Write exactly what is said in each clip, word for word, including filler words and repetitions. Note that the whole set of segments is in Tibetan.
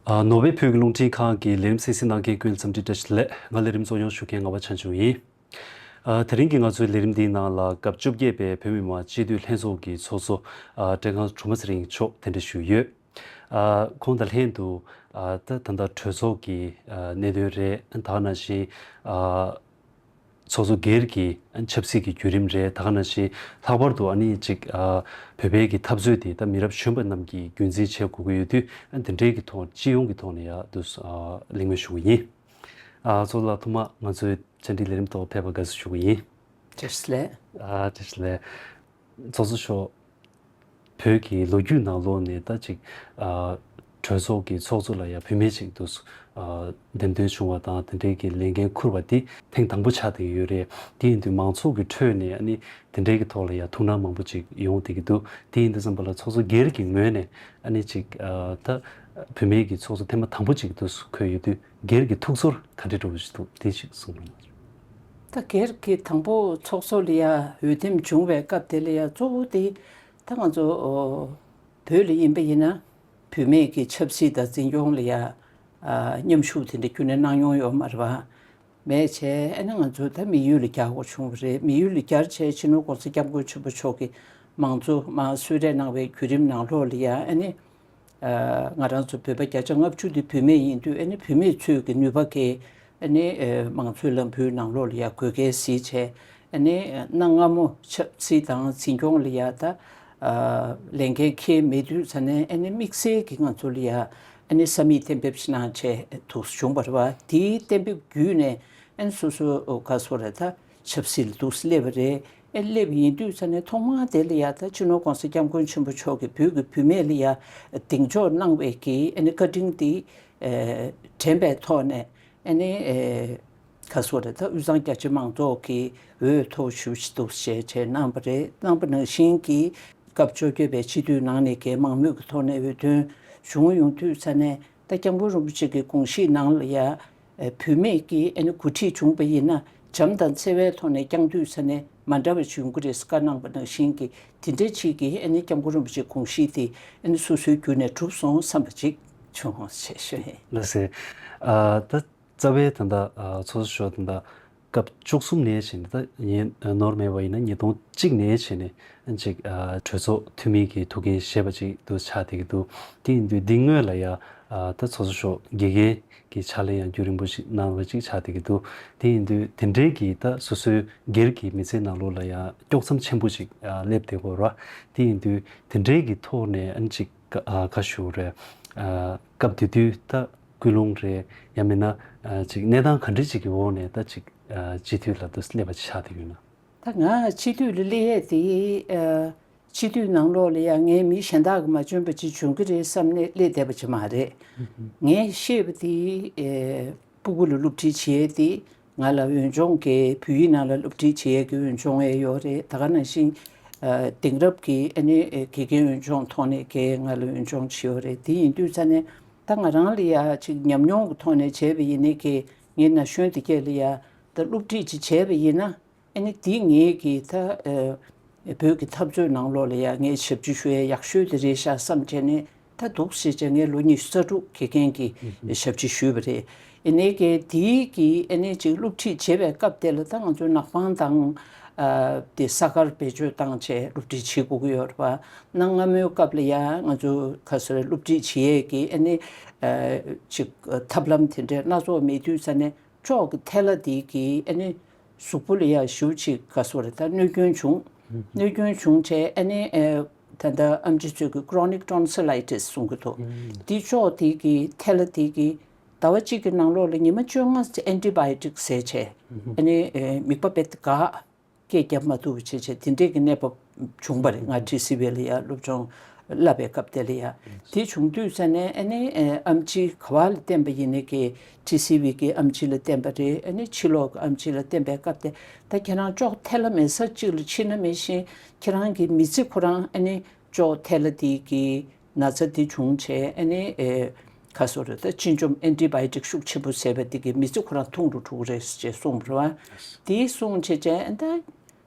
ཨ། ནོར་ཝེ་བོད་ཀྱི་རླུང་འཕྲིན་ཁང་གི་ལས་རིམ་གསན་གཟིགས་གནང་མཁན་ཀུན་འཚམས་འདྲི་བཀྲ་ཤིས་བདེ་ལེགས། ང་ལས་རིམ་གཙོ་སྐྱོང་ཞུ་མཁན་ངག་དབང་ཆོས་འབྱུང་ཡིན། ཨ། དེ་རིང་གི་ང་ཚོའི་ལས་རིམ་འདིའི་ནང་ལ་སྐབས་བཅོ་བརྒྱད་པའི་བོད་མི་མང་སྤྱི་འཐུས་ལྷན་ཚོགས་ཀྱི་ཚོགས་གཙོ། ཨ། བཀྲས་ཁང་སྒྲོལ་མ་ཚེ་རིང་མཆོག་གདན་འདྲེན་ཞུས་ཡོད། ཨ། ཁོང་དང་ལྷན་དུ། ཨ། ད་ད་ལྟ་གྲོས་ཚོགས་ཀྱི། ཨ། གནད་དོན་རེད། ད་ག་ནང་བཞིན། ཨ། ཚོགས་གཙོ་སྒེར་གྱི་ཆབ་སྲིད་ཀྱི་བརྒྱུད་རིམ་རེད། ད་ག་ནང་བཞིན་ལྷག་པར་དུ་ཨ་ནི་ཅིག་ཨ། བོད་པའི་གི་འཐབ་རྩོད་དེ་ད་མི་རབས་གཞོན་པ་རྣམས་ཀྱིས་རྒྱུན་འཛིན་བྱེད་དགོས་ཀྱི་ཡོད་དུས། ཨ། འདི་འདྲའི་གི་ཐོག་སྤྱི་ཡོངས་ཀྱི་ཐོག་ནས་ཡ་འདུག་ཨ། གླེང་མོལ་ཞུ་གི་ཡིན། ཨ། ཚོགས་གཙོ་ལགས། ཐོག་མར་ང་ཚོའི་བཅར་འདྲི་ལས་རིམ་ཐོག་ཕེབས་པར་དགའ་བསུ་ཞུ་གི་ཡིན། བཀྲ་ཤིས་བདེ་ལེགས། ཨ། བཀྲ་ཤིས་བདེ་ལེགས། ཚོགས་གཙོ་མཆོག་བོད་ཀྱི་ལོ་རྒྱུས་ནང་ལོགས་ནས་ད་ཅིག་ཨ། གྲོས་ཚོགས་ཀྱི་ཚོགས་གཙོ་ལ་ཡང་བུད་མེད་ཅིག་ཏུ། ཨ། འདེམས་ཐོན་བྱུང་བ་དང་། དེ་འབྲེལ་གྱི་ལས་འགན་འཁུར་བ་དེ་ཐེངས་དང་པོ་ཆགས་བསྡད་ཡོད་རེད། དེ་ཡིན་དུས་མང་ཚོགས་ཀྱི་ཁྲོད་ནས་ཨ་ནི་དེ་འབྲེལ་གྱི་ཐོག་ལ་ཡང་ཐུགས་སྣང་མང་པོ་ཅིག་ཡོང་བསྡད་ཀྱི་འདུག་དེ་ཡིན་དུས་ཙམ་པ་ལ་ཚོགས་གཙོ་སྒེར་གྱི་ངོས་ནས་ཨ་ནི་ཅིག་ཨ། ད་བུད་མེད་ཀྱི་ཚོགས་གཙོ་ཐེངས་མ་དང་པོ་ཅིག་ཏུ་འཁོད་ཡོད་དུས། སྒེར་གྱི་ཐུགས་ཚོར་ག་འདྲ་འདྲ་བོ་ཞིག་འདུག་དེ་ཞིག་གསུང་རོགས་གནང་། ད་སྒེར་གྱི་དང་པོ་ཚོགས་གཙོ་ལ་ཡ་འོས་འདེམས་བྱུང་བའི་སྐབས་དེ་ལ་ཡ་གཙོ་བོ་དེ་ད་ང་ཚོ་བོད་ལ་ཡིན་པ་ཡིན་ན་བུད་མེད་ཀྱི་ཆབ་སྲིད་དང་འཛིན་སྐྱོང་ལ་ཡ་མཉམ་ཞུགས་དེ་འདྲ་ཁྱོན་ནས་གནང་མྱོང་ཡོད་མ་རེད་པ། མེད་བྱས། ཨ་ནི་ང་ཚོ་ད་དམིགས་ཡུལ་ལ་རྒྱག་དགོས་བྱུང་བ་རེད། དམིགས་ཡུལ་ལ་རྒྱག་བྱས་སྤྱི་ནོར་༸གོང་ས་༸སྐྱབས་མགོན་ཆེན་པོ་མཆོག་གིས་མང་གཙོ་མར་གསོལ་རས་གནང་བའི་བརྒྱུད་རིམ་ནང་ལོགས་ལ་ཡ་ཨ་ནི། ཨ། ང་རང་ཚོ་བོད་པ་བརྒྱ་ཆ་ལྔ་བཅུ་དེ་བུད་མེད་ཡིན་དུས། ཨ་ནི་བུད་མེད་ཚོས་ཀྱི་ནུས་པ་གིས་ཨ་ནི་ཨ། མང་གཙོའི་ལམ་བུའི་ནང་ལོགས་ལ་ཡ་དགོས་གལ་གཟིགས་བྱས། ཨ་ནི་ཨ། གནའ་སྔ་མོ་ཆབ་སྲིད་དང་འཛིན་སྐྱོང་ལ་ཡ་ད་ཨ། ལས་འགན་འཁྱེར་མེད་དུས་ཙ་ནས་ཨ་ནི་དམིགས་བསལ་གྱི་ང་ཚོ་ལ་ཡ་ཨ་ནི་ས་མིག་གཏན་འབེབས་ཤིག་གནང་བྱས་འདུག་བྱུང་བ་རེད་པ། དེའི་གཏན་འབེབས་བརྒྱུད་ནས་ཨ་ནི་སོ་སོ་ག་སོ་རེད། ད་ཆབ་སྲིད་ལ་འདུག་སླེབས་པ་རེད། ཨེ། སླེབས་ཡིན་དུས་ཙ་ནས་ཐོག་མར་དེ་ལ་ཡ་ད་སྤྱི་ནོར་༸གོང་ས་༸སྐྱབས་མགོན་ཆེན་པོ་མཆོག་གིས་བོད་ཀྱི་བུད་མེད་ལ་ཡ་གདེང་འཇོག་གནང་བའི་གི་ཨ་ནི་བཀའ་དྲིན་དེ་ཨེ། དྲན་པའི་ཐོག་ནས་ཨ་ནི་ཨེ། ག་སོ་རེད། ད་དབུས་གཙང་རྒྱ་ཆེ་མང་ཚོགས་ཀྱི་འོས་ཐོབ་ཞུ་ཞིག་འདུག་བྱས་བྱས་གནང་བ་རེད། གནང་པ་ནང་བཞིན་གྱི་སྐབས་བཅོ་བརྒྱད་པའི་སྤྱི་འཐུས་ནང་ནས་ཀྱི་མང་མོས་ཀྱི་ཐོག་ནས་འོས་ཐོན་བྱུང་ཡོང་དུས་ཙ་ནས། ད་༸སྐྱབས་མགོན་རིན་པོ་ཆེ་གི་དགོངས་གཞི་ནང་ལ་ཡ་ཨེ། བུད་མེད་ཀྱིས་ཨ་ནི་འགོ་ཁྲིད་བྱུང་བ་ཡིན་ན་བྱམས་དང་བརྩེ་བའི་ཐོག་ནས་བསྐྱངས་དུས་ཙ་ནས་མ་འདྲ་བ་ཞིག་ཡོང་གི་རེད་ཟེར་བཀའ་གནང་པ་ནང་བཞིན་གྱི་དེ་འདྲ་ཅིག་གིས་ཨ་ནི་༸སྐྱབས་མགོན་རིན་པོ་ཆེའི་དགོངས་གཞི་དེ་ཨ་ནི་སོ་སོའི་བརྒྱུད་ནས་གྲུབ་སོང་བསམ་པ་ཅིག་བྱུང་ཞེས་ཞུ་ཡིན། ལགས་སེ། ཨ། ད་རྩ་བའི་ད་ལྟ་ཨ། ཚོགས་གཙོ་མཆོག་ད་ལྟ་སྐབས་བཅུ་གསུམ་ནས་བྱས་ནས། ད་ཡིན་ནོར་མེད་པ་ཡིན་ན་ཉིས་སྟོང་གཅིག་ནས་བྱས་ནས་ཅིག་ཨ། གྲོས་ཚོགས་འཐུས་མི་གི་ཐུགས་འགན་བཞེས་པ་ཅིག་ཏུ་ཆགས་བསྡད་ཀྱི་འདུག་དེ་ཡིན་དུས་འདི་སྔོན་ལ་ཡ་ཨ། ད་ཚོགས་གཙོ་མཆོག་དགེ་རྒན་གྱི་ཕྱག་ལས་ཡང་རྒྱུན་རིང་པོ་ཞིག་གནང་བ་ཅིག་ཆགས་བསྡད་ཀྱི་འདུག་དེ་ཡིན་དུས་དེ་འདྲའི་གི་ད་སོ་སོའི་སྒེར་གྱི་མི་ཚེའི་ནང་ལོགས་ལ་ཡ་དཀྱོག་མཚམས་ཆེན་པོ་ཞིག་ཨ། སླེབས་བསྡད་ཡོད་རེད་བ། དེ་ཡིན་དུས་དེ་འདྲའི་གི་ཐོག་ནས་ཨ་ནི་ཅིག་ཨ། ག་ཞུ་རེད། ཨ། སྐབས་དེ་དུས་ད་ཀུན་སློང་རེད། ཡང་མིན་ན་ཨ། ཅིག་གནས་སྟངས་ག་འདྲ་ཅིག་གི་འོག་ནས་ད་ཅིག་ཨ། སྤྱི་འཐུས་ལ་ད་སླེབས་པ་ཆགས་བསྡད་ཡོད་ན། ད་ང་སྤྱི་འཐུས་ལ་སླེབས་ཡས་དེ་ཨ། སྤྱི་འཐུས་ནང་ལོགས་ལ་ཡང་ངས་མི་གཞན་དག་གིས་མ་འཇོན་པ་ཅིག་འཇོན་གྱི་རེད་བསམ་ནས་སླེབས་བསྡད་པ་ཅིག་མ་རེད། ངས་ཤེས་པ་དེ་ཨ། སྤུ་གུ་ལ་སློབ་ཁྲིད་བྱེད་ཡས་དེ། ང་ལ་འོས་སྦྱོང་གི་བོད་ཡིག་ནང་ལ་སློབ་ཁྲིད་བྱེད་ཡས་ཀྱི་འོས་སྦྱོང་ཡང་ཡོད་རེད། ད་ག་ནང་བཞིན་ཨ། དེང་རབས་ཀྱི་ཨ་ནི་དགེ་རྒན་འོས་སྦྱོང་ཐོག་ནས་ཀྱི་ང་ལ་འོས་སྦྱོང་བྱས་ཡོད་རེད། དེ་ཡིན་དུས་ཙ་ནས་ད་ང་རང་ལ་ཡ་ཅིག་ཉམས་མྱོང་གི་ཐོག་ནས་བྱས་པ་ཡིན་ནའི་ཀྱི་ངའི་ན་གཞོན་དེ་གས་ལ་ཡ་ད་སློབ་ཁྲིད་ཅིག་བྱས་པ་ཡིན་ན། ཨ་ནི་འདི་ངེད་ཀྱི་ད་ཨ། བོད་ཀྱི་འཐབ་རྩོད་ནང་ལོགས་ལ་ཡ་ངས་ཞབས་ཕྱི་ཞུ་ཡ་ཡག་ཤོས་དེ་རེད་ཤག་བསམ་བྱས་ནས། ད་འདུག་སེ་བྱས་ངས་ལོ་ཉི་ཤུ་རྩ་དྲུག་དགེ་རྒན་གྱི་ཞབས་ཕྱི་ཞུས་པ་རེད། ཨ་ནི་ཀྱི་དེའི་གི་ཨ་ནི་ཅིག་སློབ་ཁྲིད་བྱེད་པའི་སྐབས་དེ་ལ་ད་ང་ཚོ་ནག་པང་དང་ཨ། དེ་ས་དཀར་བེད་སྤྱོད་བཏང་བྱས་སློབ་ཁྲིད་བྱེད་དགོས་ཀྱི་ཡོད་རེད་པ། གནའ་སྔ་མོའི་སྐབས་ལ་ཡ་ང་ཚོ་ག་ཟེར་སློབ་ཁྲིད་བྱེད་ཡས་ཀྱི་ཨ་ནི་ཨ། ཅིག་ཐབས་ལམ་དེ་འདྲས་སྣ་ཚོགས་མེད་དུས་ཙ་ནས། ཅོག་གི་ཐལ་བ་དེ་གིས་ཨ་ནི་གཟུགས་པོ་ལ་ཡ་ཞེ་པོ་ཅིག་ག་ཟེར་དགོས་རེད། ད་གནོད་སྐྱོན་བྱུང་། གནོད་སྐྱོན་བྱུང་བྱས་ཨ་ནི་ཨ། ད་ལྟ་ཨེམ་ཆི་ཚོས་ཀྱི་chronic tonsillitis་གསུང་གི་འདུག་དེ་ཅོག་དེ་གི་ཐལ་བ་དེ་གིས་ཟླ་བ་གཅིག་གི་ནང་ལོགས་ལ་ཉི་མ་བཅོ་ལྔ་ཨེན་ཊི་བྷའི་ཊིག་བཟས་བྱས་ཨ་ནི་ཨ། མིད་པ་རྦད་དེ་འགག་སྐད་རྒྱབ་མ་ཐུབ་པ་བྱས་བྱས་དེ་འདྲས་ཀྱི་གནས་བབ་བྱུང་བ་རེད། ང་ཊི་སི་ཝི་ལ་ཡ་སློབ་སྦྱོང་བསླབ་པའི་སྐབས་དེ་ལ་ཡ། དེ་བྱུང་དུས་ཙ་ནས་ཨ་ནི་ཨ། ཨེམ་ཆི་ག་པ་ལ་བསྟན་པ་ཡིན་ནའི་ཀྱི་ཊི་སི་ཝི་གི་ཨེམ་ཆི་ལ་བསྟན་པ་རེད། ཨ་ནི་ཕྱི་ལོགས་ཀྱི་ཨེམ་ཆི་ལ་བསྟན་པའི་སྐབས་དེ། ད་ཁྱེད་རང་ཅོག་ཐལ་བ་མེད་ས་གཅིག་ལ་ཕྱིན་ན་མི་ཤེས། ཁྱེད་རང་གི་མི་ཚེ་ཁོ་རང་ཨ་ནི་ཅོག་ཐལ་བ་དེ་གི་ན་ཚ་དེ་བྱུང་བྱས་ཨ་ནི་ཨེ། ག་ཟེར་དགོས་རེད། ད་གཅིན་འཇོམས་ཨེན་ཊི་བྷའི་ཊིག་ཤུགས་ཆེན་པོ་བཟས་པ་དེ་གིས་མི་ཚེ་ཁོ་རང་ཐུང་རུ་འགྲོ་གི་རེད་ཅེས་གསུངས་པ་རེད་བ། དེ་གསུངས་བྱས་བྱས་ཨ། ད་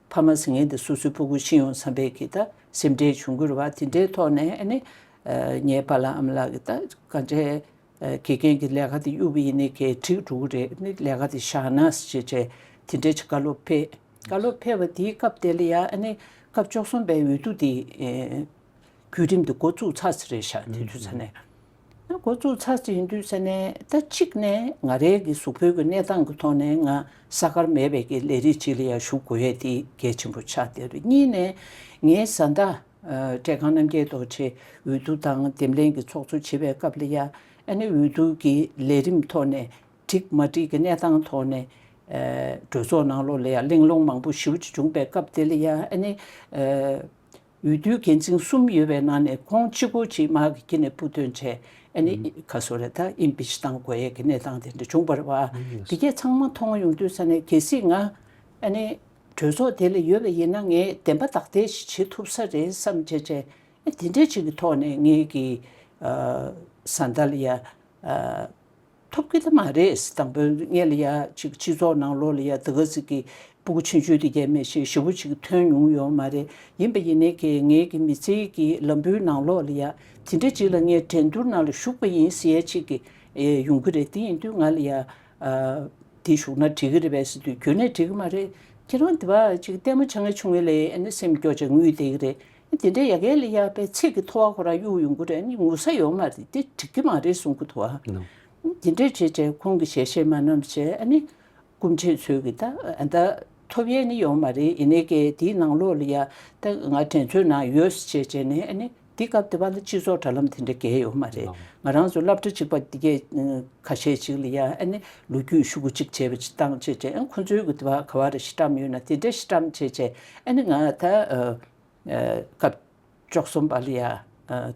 ཕ་མ་ཟེར་མཁན་དེ་སོ་སོའི་སྤུ་གུ་ཤི་ཡོང་བསམ་པའི་གི་ད་སེམས་ཁྲལ་བྱུང་གི་རེད་བ། དེ་འདྲའི་ཐོག་ནས་ཨ་ནི་ཨ། ངའི་པཱ་ལགས་ཨ་མ་ལགས་ཀྱིས་ད་ག་འདྲའི་ ཨ་དགེ་རྒན་གྱི་ལས་ཀ་དེ་གཡུག་པ་ཡིན་ནའི་གལ་འགྲིག་འགྲོ་གི་རེད། ཨ་ནི་ལས་ཀ་དེ་བཞག་ན་ཟེར་བྱས་བྱས་དེ་འདྲས་ཅིག་བཀའ་སློབ་ཕེབས། བཀའ་སློབ་ཕེབས་པ་དེའི་སྐབས་དེ་ལ་ཡ་ཨ་ནི་སྐབས་བཅུ་གསུམ་པའི་འོས་བསྡུ་དེ་ཨེ་བརྒྱུད་རིམ་དེ་འགོ་བཙུགས་ཚར་ས་རེད་ཤག་དེ་དུས་ཚོད་ནས། ཨ་འགོ་བཙུགས་ཚར་ས་ཡིན་དུས་ཚོད་ནས་ད་གཅིག་ནས་ང་རའི་གི་གཟུགས་པོའི་གི་གནས་སྟངས་ཀྱི་ཐོག་ནས་ང་ས་གར་མེད་པའི་གི་ལས་རིགས་ཅིག་ལ་ཡ་ཞུགས་དགོས་ཡས་དེ་གལ་ཆེན་པོ་ཆགས་བསྡད་རེད། གཉིས་ནས་ངའི་བཟའ་ཟླ་ཨ་བཀྲས་ཁང་རྣམ་རྒྱལ་རྡོ་རྗེ་འོས་བསྡུ་དང་འདེམས་ལྷན་གྱི་ཚོགས་གཙོ་བྱེད་པའི་སྐབས་ལ་ཡ་ཨ་ནི་འོས་བསྡུ་གི་ལས་རིམ་ཐོག་ནས་འགྲིག་མ་འགྲིག་གི་གནས་སྟངས་ཐོག་ནས་ཨ་གྲོས་ཚོགས་ནང་ལོགས་ལ་ཡ་གླེང་སློང་མང་པོ་ཞེ་པོ་ཅིག་བྱུང་པའི་སྐབས་དེ་ལ་ཡ་ཨ་ནི་ཨ་འོས་བསྡུའི་འགན་འཛིན་གསུམ་ཡོད་པའི་ནང་ནས་ཁོང་གཅིག་པོ་ཅིག་དམག་གི་དཀྱིལ་ནས་སྤུ་ཐོན་བྱས་ཨ་ནི་ཨ་ག་སོ་རེད་ད་ཨིམ་པིཆ་བཏང་དགོས་ཡས་ཀྱི་གནས་སྟངས་དེ་འདྲ་བྱུང་བ་རེད་བ། དེ་གས་ཚང་མ་མཐོང་ཡོང་དུས་ས་ནས་གལ་སྲིད་ང་ཨ་ནི་གྲོས་ཚོགས་དེ་ལ་ཡོད་པ་ཡིན་ན་ངས་བདེན་པ་དག་ཐེར་ཞིག་བྱེད་ཐུབ་ས་རེད་བསམ་བྱས་བྱས་ཨ་དེ་འདྲས་ཅིག་གི་ཐོག་ནས་ངས་ཀྱི་ཨ་བཟའ་ཟླ་ལ་ཡ་ཨ་ཐོབ་ཀྱི་ད་མ་རེད། དང་པོའི་ངེད་ལ་ཡ་ཅིག་སྤྱི་ཚོགས་ནང་ལོགས་ལ་ཡ་དེ་ག་ཟིག་གི་སྤུ་གུ་ཆུང་ཆུང་དེ་གས་མེད་ཤེས་ཞེ་པོ་ཅིག་ཐོན་མྱོང་ཡོད་མ་རེད། ཡིན་པ་ཡིན་ནའི་གི་ངེད་ཀྱི་མི་ཚེའི་གི་ལམ་བུའི་ནང་ལོགས་ལ་ཡ་དེ་འདྲ་ཅིག་ལ་ངས་འགྲན་བསྡུར་ནང་ལ་ཞུགས་པ་ཡིན་ཟེར་ཡ་ཅིག་གི་ཨེ་ཡོང་གི་རེད། དེ་ཡིན་དུས་ང་ལ་ཡ་ཨ་དེ་ཞུགས་ན་འགྲིག་གི་རེད་པས་ཟེར་དུས་ཁྱོན་ནས་འགྲིག་གི་མ་རེད། ཁྱེད་རང་དེ་བ་ཅིག་ལྟད་མོ་བྱ་ངན་ཆུང་ངུ་ལས་ཨ་ནི་སེམས་སྐྱོ་ཅིག་ངུས་བསྡད་ཀྱི་རེད། དེ་འདྲའི་ཡ་གི་ལ་ཡ་པའི་ཚིག་གི་ཐོ་བ་ཁོ་རང་གཡུག་ཡོང་གི་རེད། ཨ་ནི་ངུ་ས་ཡོད་མ་རེད། དེ་འགྲིག་གི་མ་རེད་གསུང་གི་འདུག་ཨ། དེ་འདྲས་བྱས་བྱས་ཁོང་གི་ཞལ་བཞེས་མ་གནང་བྱས་ཨ་ནི་སྐུ་མཆེད་ཚོས་གི་ད་ཨ་ད་ཐོབ་ཡས་ནི་ཡོད་མ་རེད། ཡིན་ནའི་གི་དེའི་ནང་ལོགས་ལ་ཡ་ད་ང་དྲན་ཚོད་ནང་ཡོད་ཟེར་བྱས་བྱས་ནས་ཨ་ནི་དེ་སྐབས་དེ་བ་ལ་སྤྱི་ཚོགས་དྲ་ལམ་དེ་འདྲ་གས་ཡོད་མ་རེད། ང་རང་ཚོ་སློབ་གྲྭ་གཅིག་པ་དེ་གས་ཁ་ཤས་ཅིག་ལ་ཡ་ཨ་ནི་ལོ་རྒྱུས་ཤོག་གུ་གཅིག་བྱས་པ་ཅིག་བཏང་བྱས་བྱས་ཨ་ཁོ་ཚོའི་གི་དེ་བ་ག་བ་རེ་ཞིག་བཀྲམ་ཡོད་ན་དེ་འདྲ་ཞིག་བཀྲམ་བྱས་བྱས་ཨ་ནི་ང་ད་ཨ། སྐབས་བཅུ་གསུམ་པ་ལ་ཡ་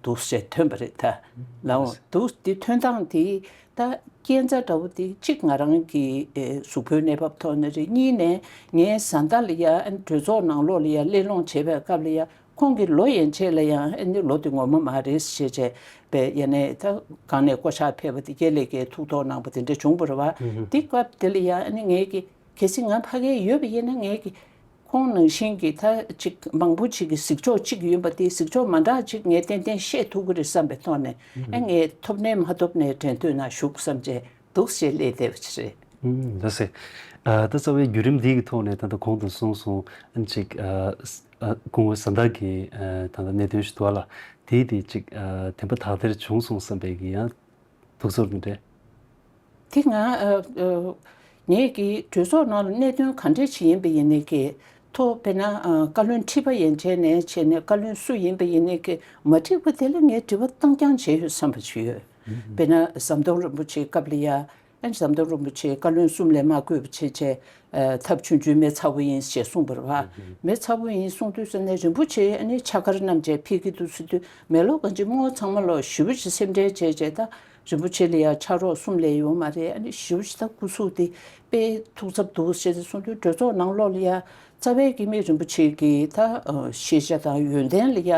འདུག་སེ་ཐོན་པ་རེད་ད། ལའོ་འདུག་དེ་ཐོན་སྟངས་དེ་ད་རྐྱེན་རྩ་འདྲ་བོ་དེ་གཅིག་ང་རང་གི་གཟུགས་པོའི་གནས་བབ་ཐོག་ནས་རེད། གཉིས་ནས་ངའི་བཟའ་ཟླ་ལ་ཡ་གྲོས་ཚོགས་ནང་ལོགས་ལ་ཡ་གླེང་སློང་བྱེད་པའི་སྐབས་ལ་ཡ་ཁོང་གི་ལོ་ཡན་ཆད་ལ་ཡང་ཨ་ནི་ལོ་དེ་ངོ་མ་མ་རེད་ཞེས་བྱས་པའི་ཡ་ནས་ད་གང་ནས་བསྐོ་བཞག་ཕེབས་པ་དེ་གས་ལས་ཀའི་ཐུགས་དོགས་གནང་པ་དེ་འདྲ་བྱུང་བ་རེད་བ། དེ་སྐབས་དེ་ལ་ཡ་ཨ་ནི་ངས་ཀྱི་གལ་སྲིད་ང་ཕ་གིར་ཡོད་པ་ཡིན་ན་ངས་ཀྱི་ཁོང་ནང་བཞིན་གྱི་ད་ཅིག་མང་པོ་ཅིག་གི་གཟིགས་ཕྱོགས་གཅིག་ཡིན་པ་དེ་གཟིགས་ཕྱོགས་མ་འདྲ་ཅིག་ངས་ཏན་ཏན་བཤད་ཐུབ་ཀྱི་རེད་བསམ་པའི་ཐོག་ནས་ཨ་ངས་ཐོབ་ནས་མ་ཐོབ་ནས་འགྲན་བསྡུར་ནང་ཞུགས་བསམ་བྱས་འདུག་ཞེས་སླེབས་བསྡད་པ་ཅིག་རེད། ལགས་སེ། ད་རྩ་བའི་བརྒྱུད་རིམ་འདི་གི་ཐོག་ནས་ད་ལྟ་གོང་དུ་གསུངས་སོང་ཨ་ཅིག་སྐུ་ངོ་བཟའ་ཟླ་གི་ད་ལྟ་གནད་དོན་ཞིག་འདུག་ལ་དེའི་དེ་ཅིག་བདེན་པ་དག་ཐེར་བྱུང་སོང་བསམ་པའི་གི་ཡང་། ཐུགས་ཚོར་འདི་འདྲས། དེ་ང་ཨ་ཨ་ངས་ཀྱི་གྲོས་ཚོགས་ནང་ལ་གནད་དོན་ག་འདྲས་ཅིག་ཡིན་པ་ཡིན་ནའི་ཀྱི་ཐོག་དཔེར་ན་ཨ་བཀའ་བློན་ཁྲི་པ་ཡན་ཆད་ནས་བྱས་ནས་བཀའ་བློན་སུ་ཡིན་པ་ཡིན་ནའི་ཀྱི་མ་འགྲིག་པ་དེ་ལ་ངས་དྲི་བ་བཏང་རྐྱང་བྱས་ཡོད་བསམ་པ་ཞིག་ཡོད། དཔེར་ན་ཟམ་གདོང་རིན་པོ་ཆེའི་སྐབས་ལ་ཡ་ཨ་ནི་ཟམ་གདོང་རིན་པོ་ཆེ་བཀའ་བློན་གསུམ་ལས་མ་བསྐོས་པ་བྱས་བྱས་ཨ་ཐབས་ཆུང་ཆུང་མེ་ཚ་བོ་ཡིན་ཞེས་གསུངས་པ་རེད་བ། མེ་ཚ་བོ་ཡིན་གསུངས་དུས་ཙ་ནས་རིན་པོ་ཆེ་ཨ་ནི་ཕྱག་འཁར་བསྣམས་བྱས་ཕེབས་ཀྱི་འདུག་ཟེར་དུས་མེ་ལོ་གང་ཅི་སྨོ་ཚང་མ་ལོ་ཞེ་པོ་ཅིག་སེམས་ཁྲལ་བྱས་བྱས་ད་རིན་པོ་ཆེ་ལ་ཡ་ཕྱག་རོགས་གསུམ་ལས་ཡོད་མ་རེད། ཨ་ནི་ཞེ་པོ་ཅིག་ད་སྐུ་གཟུགས་དེ་དཔེ་ཐུགས་འཚབ་འདུག་ཟེར་ཏེ་གསུངས་དུས་གྲོས་ཚོགས་ནང་ལོགས་ལ་ཡ་རྩ་བའི་གི་མི་རིན་པོ་ཆེ་གི་ད་ཤེས་བྱ་དང་ཡོན་ཏན་ལ་ཡ་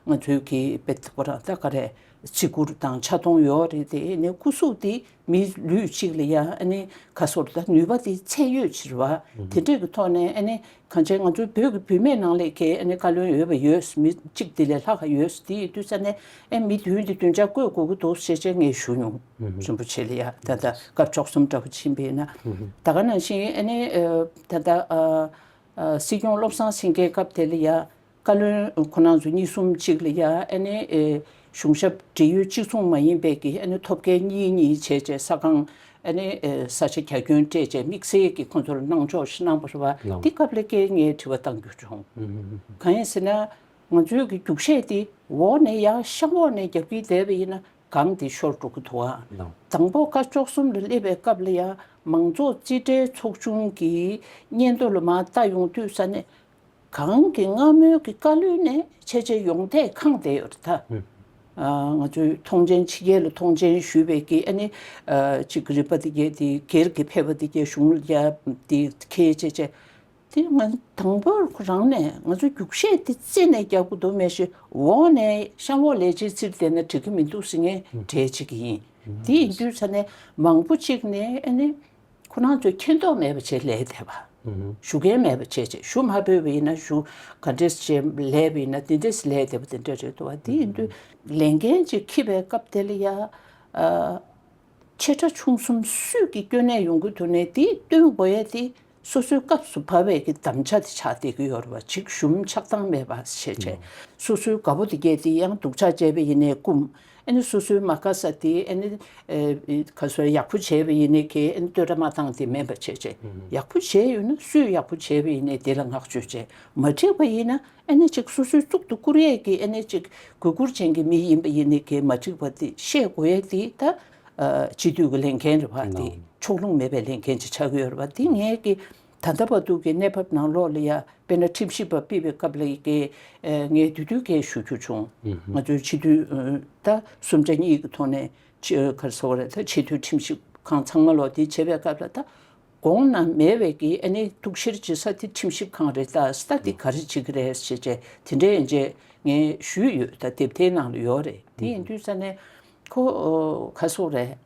ང་ཚོའི་གི་དཔེ་ཁོ་རང་ད་ག་རེ་བརྩི་བཀུར་དང་ཆ་མཐོང་ཡོད་རེད་དེ་ཨ་ནི་སྐུ་གཟུགས་དེ། མི་ལུས་གཅིག་ལ་ཡང་ཨ་ནི་ག་སོར་ད་ནུས་པ་དེ་ཚད་ཡོད་ཕྱིར་བ། དེ་འདྲས་ཀྱི་ཐོག་ནས་ཨ་ནི་གང་ཅི་ང་ཚོའི་བོད་ཀྱི་བུད་མེད་ནང་ལས་ཀའི་ཨ་ནི་བཀའ་བློན་ཡོད་པ་ཡོད། མི་གཅིག་དེ་ལས་ལྷག་ག་ཡོད། དེ་ཡིན་དུས་ཙ་ནས་ཨ་མི་བདུན་དེ་བདུན་ཆ་བསྐོས་དགོས་ཀྱི་འདུག་ཞེས་བྱས་ངས་ཞུ་མྱོང་། རིན་པོ་ཆེ་ལ་ཡ་ད་ལྟ་སྐབས་བཅུ་གསུམ་འདྲ་པོ་ཕྱིན་པས་ན། ད་ག་ནང་བཞིན་ཨ་ནི་ད་ལྟ་སྲིད་སྐྱོང་བློ་བཟང་སེང་གེའི་སྐབས་དེ་ལ་ཡ། བཀའ་བློན་ཁོ་རང་ཚོ་གཉིས་གསུམ་གཅིག་ལ་ཡ་ཨ་ནི་ཨེ་གཞུང་ཞབས་འབྲེལ་ཡོད་གཅིག་མཚུངས་མ་ཡིན་པའི་གི་ཨ་ནི་ཐོབ་སྐལ་གཉིས་གཉིས་བྱས་བྱས་ས་ཁང་ཨ་ནི་ཨེ་ས་ཆ་གྱ་སྐྱོན་སྤྲད་བྱས་དམིགས་བསལ་གྱི་ཁོང་ཚོར་གནང་ཕྱོགས་ཤིག་གནང་བ་རེད་བ། ལགས། འདི་སྐབས་ལ་སྐད་ངས་དྲི་བ་བཏང་རྒྱུ་བྱུང་། གང་ཡིན་ཟེར་ན་ང་ཚོའི་གི་རྒྱུགས་ཤད་འདི་འོག་ནས་ཡར་གཤམ་འོག་ནས་རྒྱབ་ཀྱི་བསྡད་པ་ཡིན་ན་གང་འདི་ཤོར་འགྲོ་གི་འདུག་ཨ། ལགས། དང་པོ་བཀའ་བཅུ་གསུམ་ལ་སླེབས་པའི་སྐབས་ལ་ཡ་མང་ཚོགས་རྩིས་ཁྲའི་ཚོགས་ཆུང་གི་སྙན་ཐོ་ལ་མར་ལྟ་ཡོང་དུས་ས་ནས། གང་གི་སྔ་མོའི་གི་བཀའ་བློན་ནས་ཆེ་ཆེ་ཡོང་བསྡད་ཁང་བསྡད་ཡོད་རེད་ད། ཨ་ང་ཚོའི་ཐོངས་མཆན་ཕྱི་རྒྱལ་ལ་ཐོངས་མཆན་ཞུས་པའི་གི་ཨ་ནི་ཨ་ཅིག་རིག་པ་དེ་གས་དེ་སྒེར་གྱི་ཕེབས་པ་དེ་གས་གཞུང་ལ་ཡ་དེ་ཁེལ་ཆེ་ཆེ། དེ་ང་དང་པོར་ཁོ་རང་ནས་ང་ཚོ་རྒྱུགས་ཤད་དེ་རྩེ་ནས་རྒྱག་གི་འདུག་མེད་ཤི་འོག་ནས་གཤམ་འོག་ལས་བྱེད་ཚིར་བསྡད་ན་འགྲིག་གི་མི་འདུག་ཟེར་ངས་གྲས་ཅིག་ཡིན། དེ་ཡིན་དུས་ས་ནས་མང་པོ་ཅིག་ནས་ཨ་ནི། ཁོ་རང་ཚོས་མཁྱེན་རྟོགས་མེད་པ་བྱས་ལས་བསྡད་པ། ཞུ་མཁན་མེད་པ་བྱས་བྱས་ཞུ་མ་ཕོད་པ་ཡིན་ན་ཞུ་ག་འདྲས་བྱས་ལས་པ་ཡིན་ན་དེ་འདྲས་ལས་བསྡད་པ་དེ་འདྲས་རེད་འདུག་བ། དེ་ཡིན་དུས་ལས་འགན་ཅིག་འཁྱེར་བའི་སྐབས་དེ་ལ་ཡ། ཨ་ ཆེ་ཕྲ་ཆུང་གསུམ་སུས་ཀྱིས་སྐྱོན་གནས་ཡོང་གི་འདུག་ནས་དེ་སྟོན་དགོས་ཡ་དེ་སོ་སོའི་སྐབས་སུ་བབས་པའི་གི་དམ་བཅའ་དེ་ཆགས་བསྡད་ཀྱི་ཡོད་རེད་བ། ཅིག་ཞུམ་ཆགས་སྡང་མེད་པ་བྱས་བྱས་སོ་སོའི་དགའ་པོ་དེ་གས་དེ་ཡང་སྡུག་ཅག་བྱས་པ་ཡིན་ནའི་སྐུམ། ཨ་ནི་སོ་སོའི་མ་དགའ་ས་དེ་ཨ་ནི་ཨེ་ག་སོ་ཡག་པོ་བྱས་པ་ཡིན་ནའི་གས་ཨ་ནི་བསྟོད་ར་མ་བཏང་དེ་མེད་པ་བྱས་བྱས་ཡག་པོ་བྱས་ཡོད་ན་སུས་ཡག་པོ་བྱས་པ་ཡིན་ནའི་དེ་ལ་བསྔགས་བརྗོད་བྱས། མ་འགྲིག་པ་ཡིན་ན་ཨ་ནི་ཅིག་སོ་སོའི་གཙུག་ཏུ་བཀུར་ཡས་ཀྱི་ཨ་ནི་ཅིག་གུས་བཀུར་ཅན་གྱི་མི་ཡིན་པ་ཡིན་ནའི་གས་མ་འགྲིག་པ་དེ་བཤད་དགོས་ཡས་དེ་ད་ཨ་སྤྱི་འཐུས་ཀྱི་ལས་འགན་རེད་བ། དེ་ཕྱོགས་ལྷུང་མེད་པའི་ལས་འགན་ཅིག་ཆགས་ཀྱི་ཡོད་རེད་བ། དེ་ངས་ཀྱི་ད་ལྟ་བར་དུ་གི་གནས་བབ་ནང་ལོགས་ལ་ཡ་དཔེར་ན་ཁྲིམས་ཞིབ་པ་ཕུད་པའི་སྐབས་ལ་ཡི་གེ་ངས་དུས་དུས་གས་ཞུ་རྒྱུ་བྱུང་། ང་ཚོའི་སྤྱི་འཐུས་ད་གསུམ་ཆ་གཉིས་ཀྱི་ཐོག་ནས་ཆེ་ག་རེ་ཟེར་དགོས་རེད། ད་ཆེས་མཐོའི་ཁྲིམས་ཞིབ་ཁང་ཚང་མ་ལོག་དེ་བྱེད་པའི་སྐབས་ལ་ད་གོང་ན་མེད་པའི་གི་ཨ་ནི་གཏུག་བཤེར་བྱེད་ས་དེ་ཁྲིམས་ཞིབ་ཁང་རེད། ད་ས་དེ་ག་རེ་བྱེད་ཀྱི་རེད་ཞེས་བྱས་དེ་འདྲའི་ཡན་ཆད་ངས་ཞུས་ཡོད། ད་དེབ་ཐེར་ནང་ལ་ཡོད་རེད། དེ་ཡིན་དུས་ས་ནས་ཁོ་ག་རེ་ཟེར་དགོས་རེད།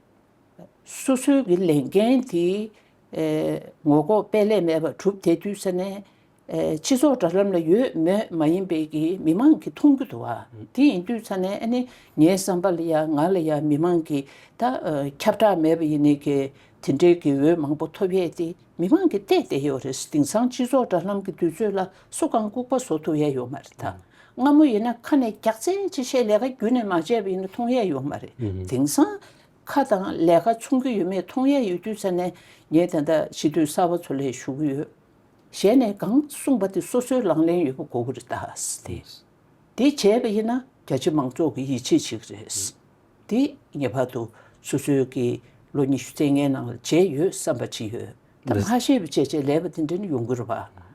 སོ་སོའི་གི་ལས་འགན་དེ་ཨེ་ངོ་ལྐོག་པད་ལས་མེད་པར་གྲུབ་བསྡད་དུས་ས་ནས་ཨེ་སྤྱི་ཚོགས་དྲ་ལམ་ལ་ཡོད་མེད་མ་ཡིན་པའི་གི་མི་མང་གིས་མཐོང་གི་འདུག་བ། དེ་ཡིན་དུས་ས་ནས་ཨ་ནི་ངའི་བསམ་པ་ལ་ཡ་ང་ལ་ཡ་མི་མང་གིས་ད་ཨེ་ཁྱབ་བསྒྲགས་མེད་པ་ཡིན་ནའི་གི་དེ་འདྲའི་གི་འོས་མང་པོ་ཐོབ་ཡས་དེ་མི་མང་གིས་བལྟས་བསྡད་ཡོད་རེད། དེང་སང་སྤྱི་ཚོགས་དྲ་ལམ་གི་དུས་ཚོད་ལ་སུ་གང་ལྐུགས་པ་བཟོ་ཐུབ་ཡས་ཡོད་མ་རེད། ད་སྔ་མོ་ཡིན་ན་ཁ་ནས་རྒྱག་རྩལ་ཅིག་བཤད་ལས་ཀ་རྒྱུན་ནས་མ་བྱས་པ་ཡིན་ན་མཐོང་ཡས་ཡོད་མ་རེད། དེང་སང་ཁ་དང་ལས་ཀ་མཚུངས་ཀྱི་ཡོད་མེད་མཐོང་ཡས་ཡོད་དུས་ས་ནས་ངས་ད་ལྟ་སྤྱི་འཐུས་གསར་པ་ཚོ་ལ་ཞུ་གི་ཡོད། གཞན་ནས་གང་གསུངས་པ་དེ་སོ་སོའི་ལག་ལེན་ཡོད་པ་དགོས་ཀྱི་རེད་ད་ཟེར་ཏེ། དེ་བྱས་པ་ཡིན་ན་རྒྱ་ཆེ་མང་ཚོགས་ཀྱིས་ཡིད་ཆེས་བྱེད་ཀྱི་རེད། དེ་ངེས་པར་དུ་སོ་སོའི་གི་ལོ་ཉི་ཤུ་རྩ་ལྔའི་ནང་ལ་བྱས་ཡོད་བསམ་པ་ཅིག་ཡོད། ད་ལགས། མ་ཤེས་པ་བྱས་བྱས་ལས་པ་དེ་འདྲ་ནི་ཡོང་གི་རེད་པ།